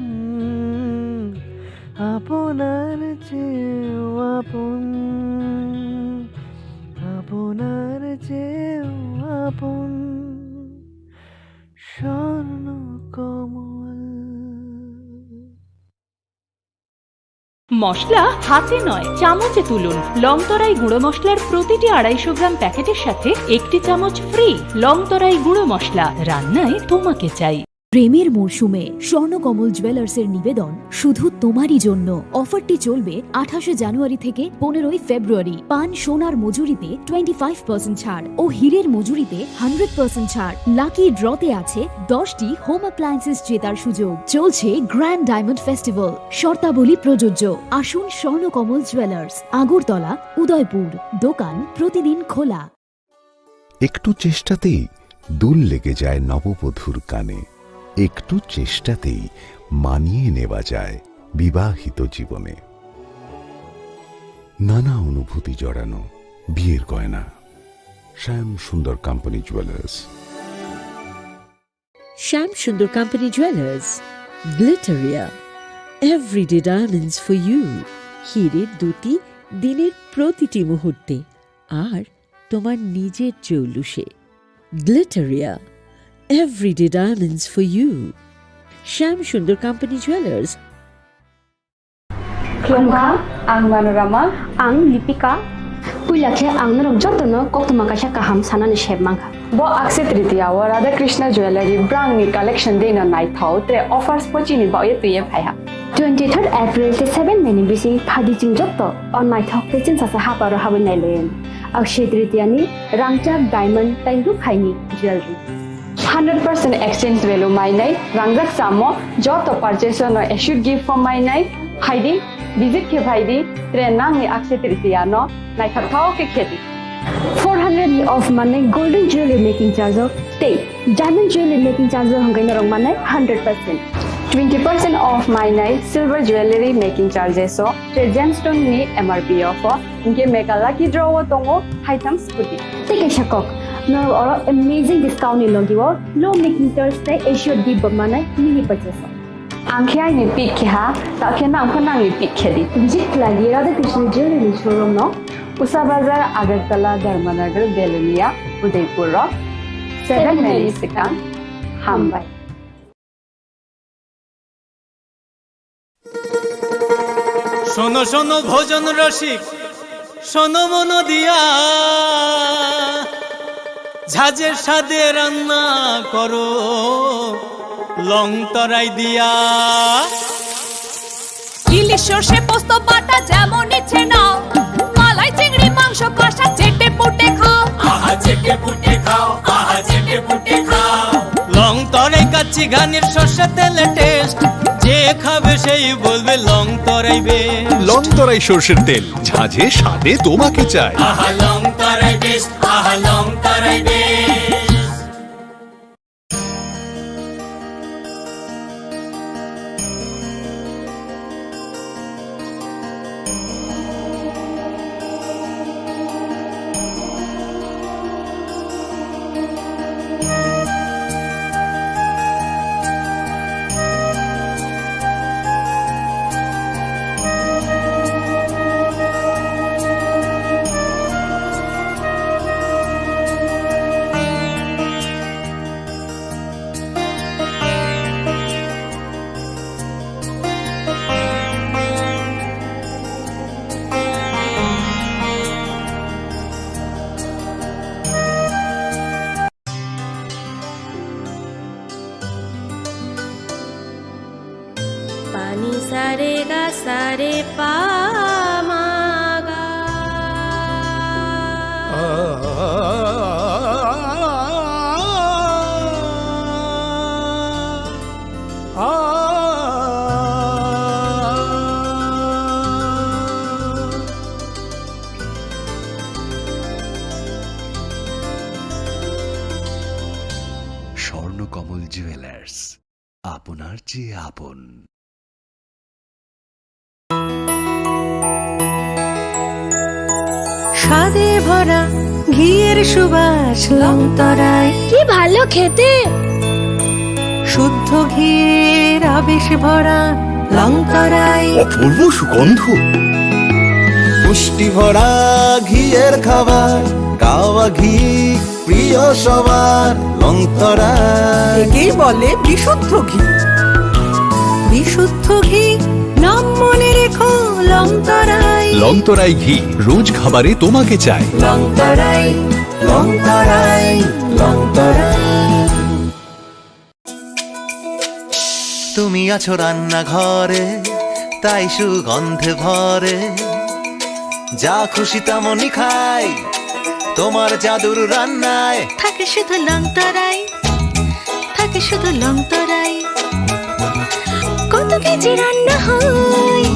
আপনার চেয়েও আপন, আপনার চেয়েও আপন। স্বর্ণ কমল। মশলা হাতে নয়, চামচে তুলুন। লং তরাই গুঁড়ো মশলার প্রতিটি আড়াইশো গ্রাম প্যাকেটের সাথে একটি চামচ ফ্রি। লং তরাই গুঁড়ো মশলা, রান্নায় তোমাকে চাই। প্রেমের মরশুমে স্বর্ণকমল জুয়েলার্সের নিবেদন শুধু তোমারই জন্য। অফারটি চলবে আঠাশে জানুয়ারি থেকে পনেরোই ফেব্রুয়ারি। পান সোনার মজুরিতে টোয়েন্টি ফাইভ পার্সেন্ট ছাড় ও হীরের মজুরিতে হান্ড্রেড পার্সেন্ট ছাড়। লাকি ড্রতে আছে দশটি হোম অ্যাপ্লায়েন্সেস জেতার সুযোগ। চলছে গ্র্যান্ড ডায়মন্ড ফেস্টিভ্যাল। শর্তাবলী প্রযোজ্য। আসুন স্বর্ণকমল জুয়েলার্স, আগরতলা, উদয়পুর। দোকান প্রতিদিন খোলা। একটু চেষ্টাতেই দুল লেগে যায় নববধূর কানে। একটু চেষ্টাতেই মানিয়ে নেওয়া যায় বিবাহিত জীবনে। নানা অনুভূতি জড়ানো বিয়ের গয়না। শ্যাম Sundar company jewellers. Shyam Sundar company jewellers, Glitteria, everyday diamonds for you. হীরের দ্যুতি দিনের প্রতিটি মুহূর্তে, আর তোমার নিজের জৌলুসে। Glitteria, everyday diamonds for you. Shyam Sundar company jewellers. Khulumkha, ang Manorama. Ang Lipika. Puila khe ang norok jotono koktwma kaisa kaham sanani sep mankha. Bo Akshaya Tritiya o Radha Krishna Jewellery brangni collection deino naithok tre offers bo chini bagwi twiwi phaiha. Twenty-third April tei seven May ni bising phaidi chwng joto o naithok tei chwngsacha haparo habwi nailaiyani. Akshaya Tritiya ni rangchak diamond tei rukhaini jewellery. Hundred percent exchange value mainai, rangjak samo joto purchase no assured gift form mainai, phaidi, visit khe phaidi, tre nangni Akshaya Tritiya no naithok thao khe khedi. Four hundred ni off manai golden jewelry making charge o tei diamond jewelry making charge o hwnkhai norok manai hundred percent. Twenty percent off mainai silver jewelry making charges o tre gemstone ni M R P o pho. Hinkhe mega lucky draw o tongo haitham scooty. Tei kaisa kok, norok oro amazing discount ni logi o low making charge tei assured gift bo manai mini purchase o. Ang khe aini pick khe ha, ta khe nang pho nangni pick khe di. Visit khlai di Radha Krishna Jewelry ni showroom no. Usa Bazar, Agartala, Dharmanagar, Belonia, Udaipur o. Seven May ni swkang. Hambai. শোনো শোনো ভোজন রসিক, শোনো মন দিয়া, ঝাঁঝে স্বাদে রান্না করো লং তরাই দিয়া। ইলিশ সর্ষে পোস্ত বাটা যেমন ইচ্ছে নাও, মালাই চিংড়ি মাংস কষা চেটে পুটে খাও। আহা চেটে পুটে খাও, আহা চেটে পুটে খাও। লং তরাই কাচ্চি ঘানির সর্ষে তেলে টেস্ট, যে খাবে সেই বলবে Longtharai best. Longtharai সর্ষের তেল, ঝাঁঝে স্বাদে তোমাকে চাই। আহা লং তরাই বেস্ট, আহা Longtharai best. Pani sa re ga sa re pa ma ga. Swarnakamal jewellers, আপনার চেয়ে আপন। খাদে ভরা ঘিয়ের সুবাস লংতরাই। কি ভালো খেতে। শুদ্ধ ঘিয়ের আবেশ ভরা লংতরাই। অপূর্ব সুগন্ধ। পুষ্টি ভরা ঘিয়ের খাবার, গাওয়া ঘি প্রিয় সবার, লংতরাই। একেই বলে বিশুদ্ধ ঘি। বিশুদ্ধ ঘি, নাম মনে রেখো, লংতরাই। লংতরাই ঘি রোজ খাবারে তোমাকে চাই। লংতরাই, লংতরাই, লংতরাই। তুমি আছো রান্নাঘরে, তাই সুগন্ধে ভরে। যা খুশি তেমনই খাই, তোমার জাদুর রান্নায়। থাকে শুধু লংতরাই, থাকে শুধু লংতরাই। কত কেজি রান্না হয়,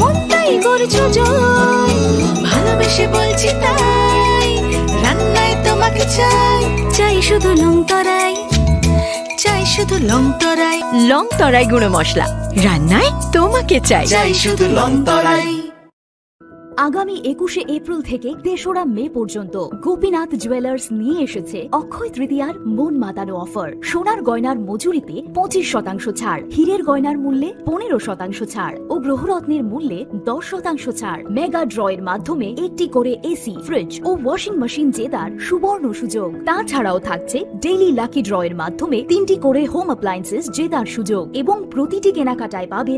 মনটাই করছো জয়। ভালোবেসে বলছি তাই, রান্নায় তোমাকে চাই। চাই শুধু লংতরাই, চাই শুধু লংতরাই। লংতরাই গুঁড়ো মশলা, রান্নায় তোমাকে চাই। চাই শুধু লংতরাই। আগামী একুশে এপ্রিল থেকে তেসরা মে পর্যন্ত গোপীনাথ জুয়েলার্স নিয়ে এসেছে অক্ষয় তৃতীয়ার মন মাতানো অফার। সোনার গয়নার মজুরিতে পঁচিশ শতাংশ ছাড়, হীরের গয়নার মূল্যে পনেরো শতাংশ ছাড় ও গ্রহরত্নের মূল্যে দশ শতাংশ ছাড়। মেগা ড্র এর মাধ্যমে একটি করে এসি, ফ্রিজ ও ওয়াশিং মেশিন জেতার সুবর্ণ সুযোগ। তাছাড়াও থাকছে ডেইলি লাকি ড্র এর মাধ্যমে তিনটি করে হোম অ্যাপ্লায়েন্সেস জেতার সুযোগ এবং প্রতিটি কেনাকাটায় পাবে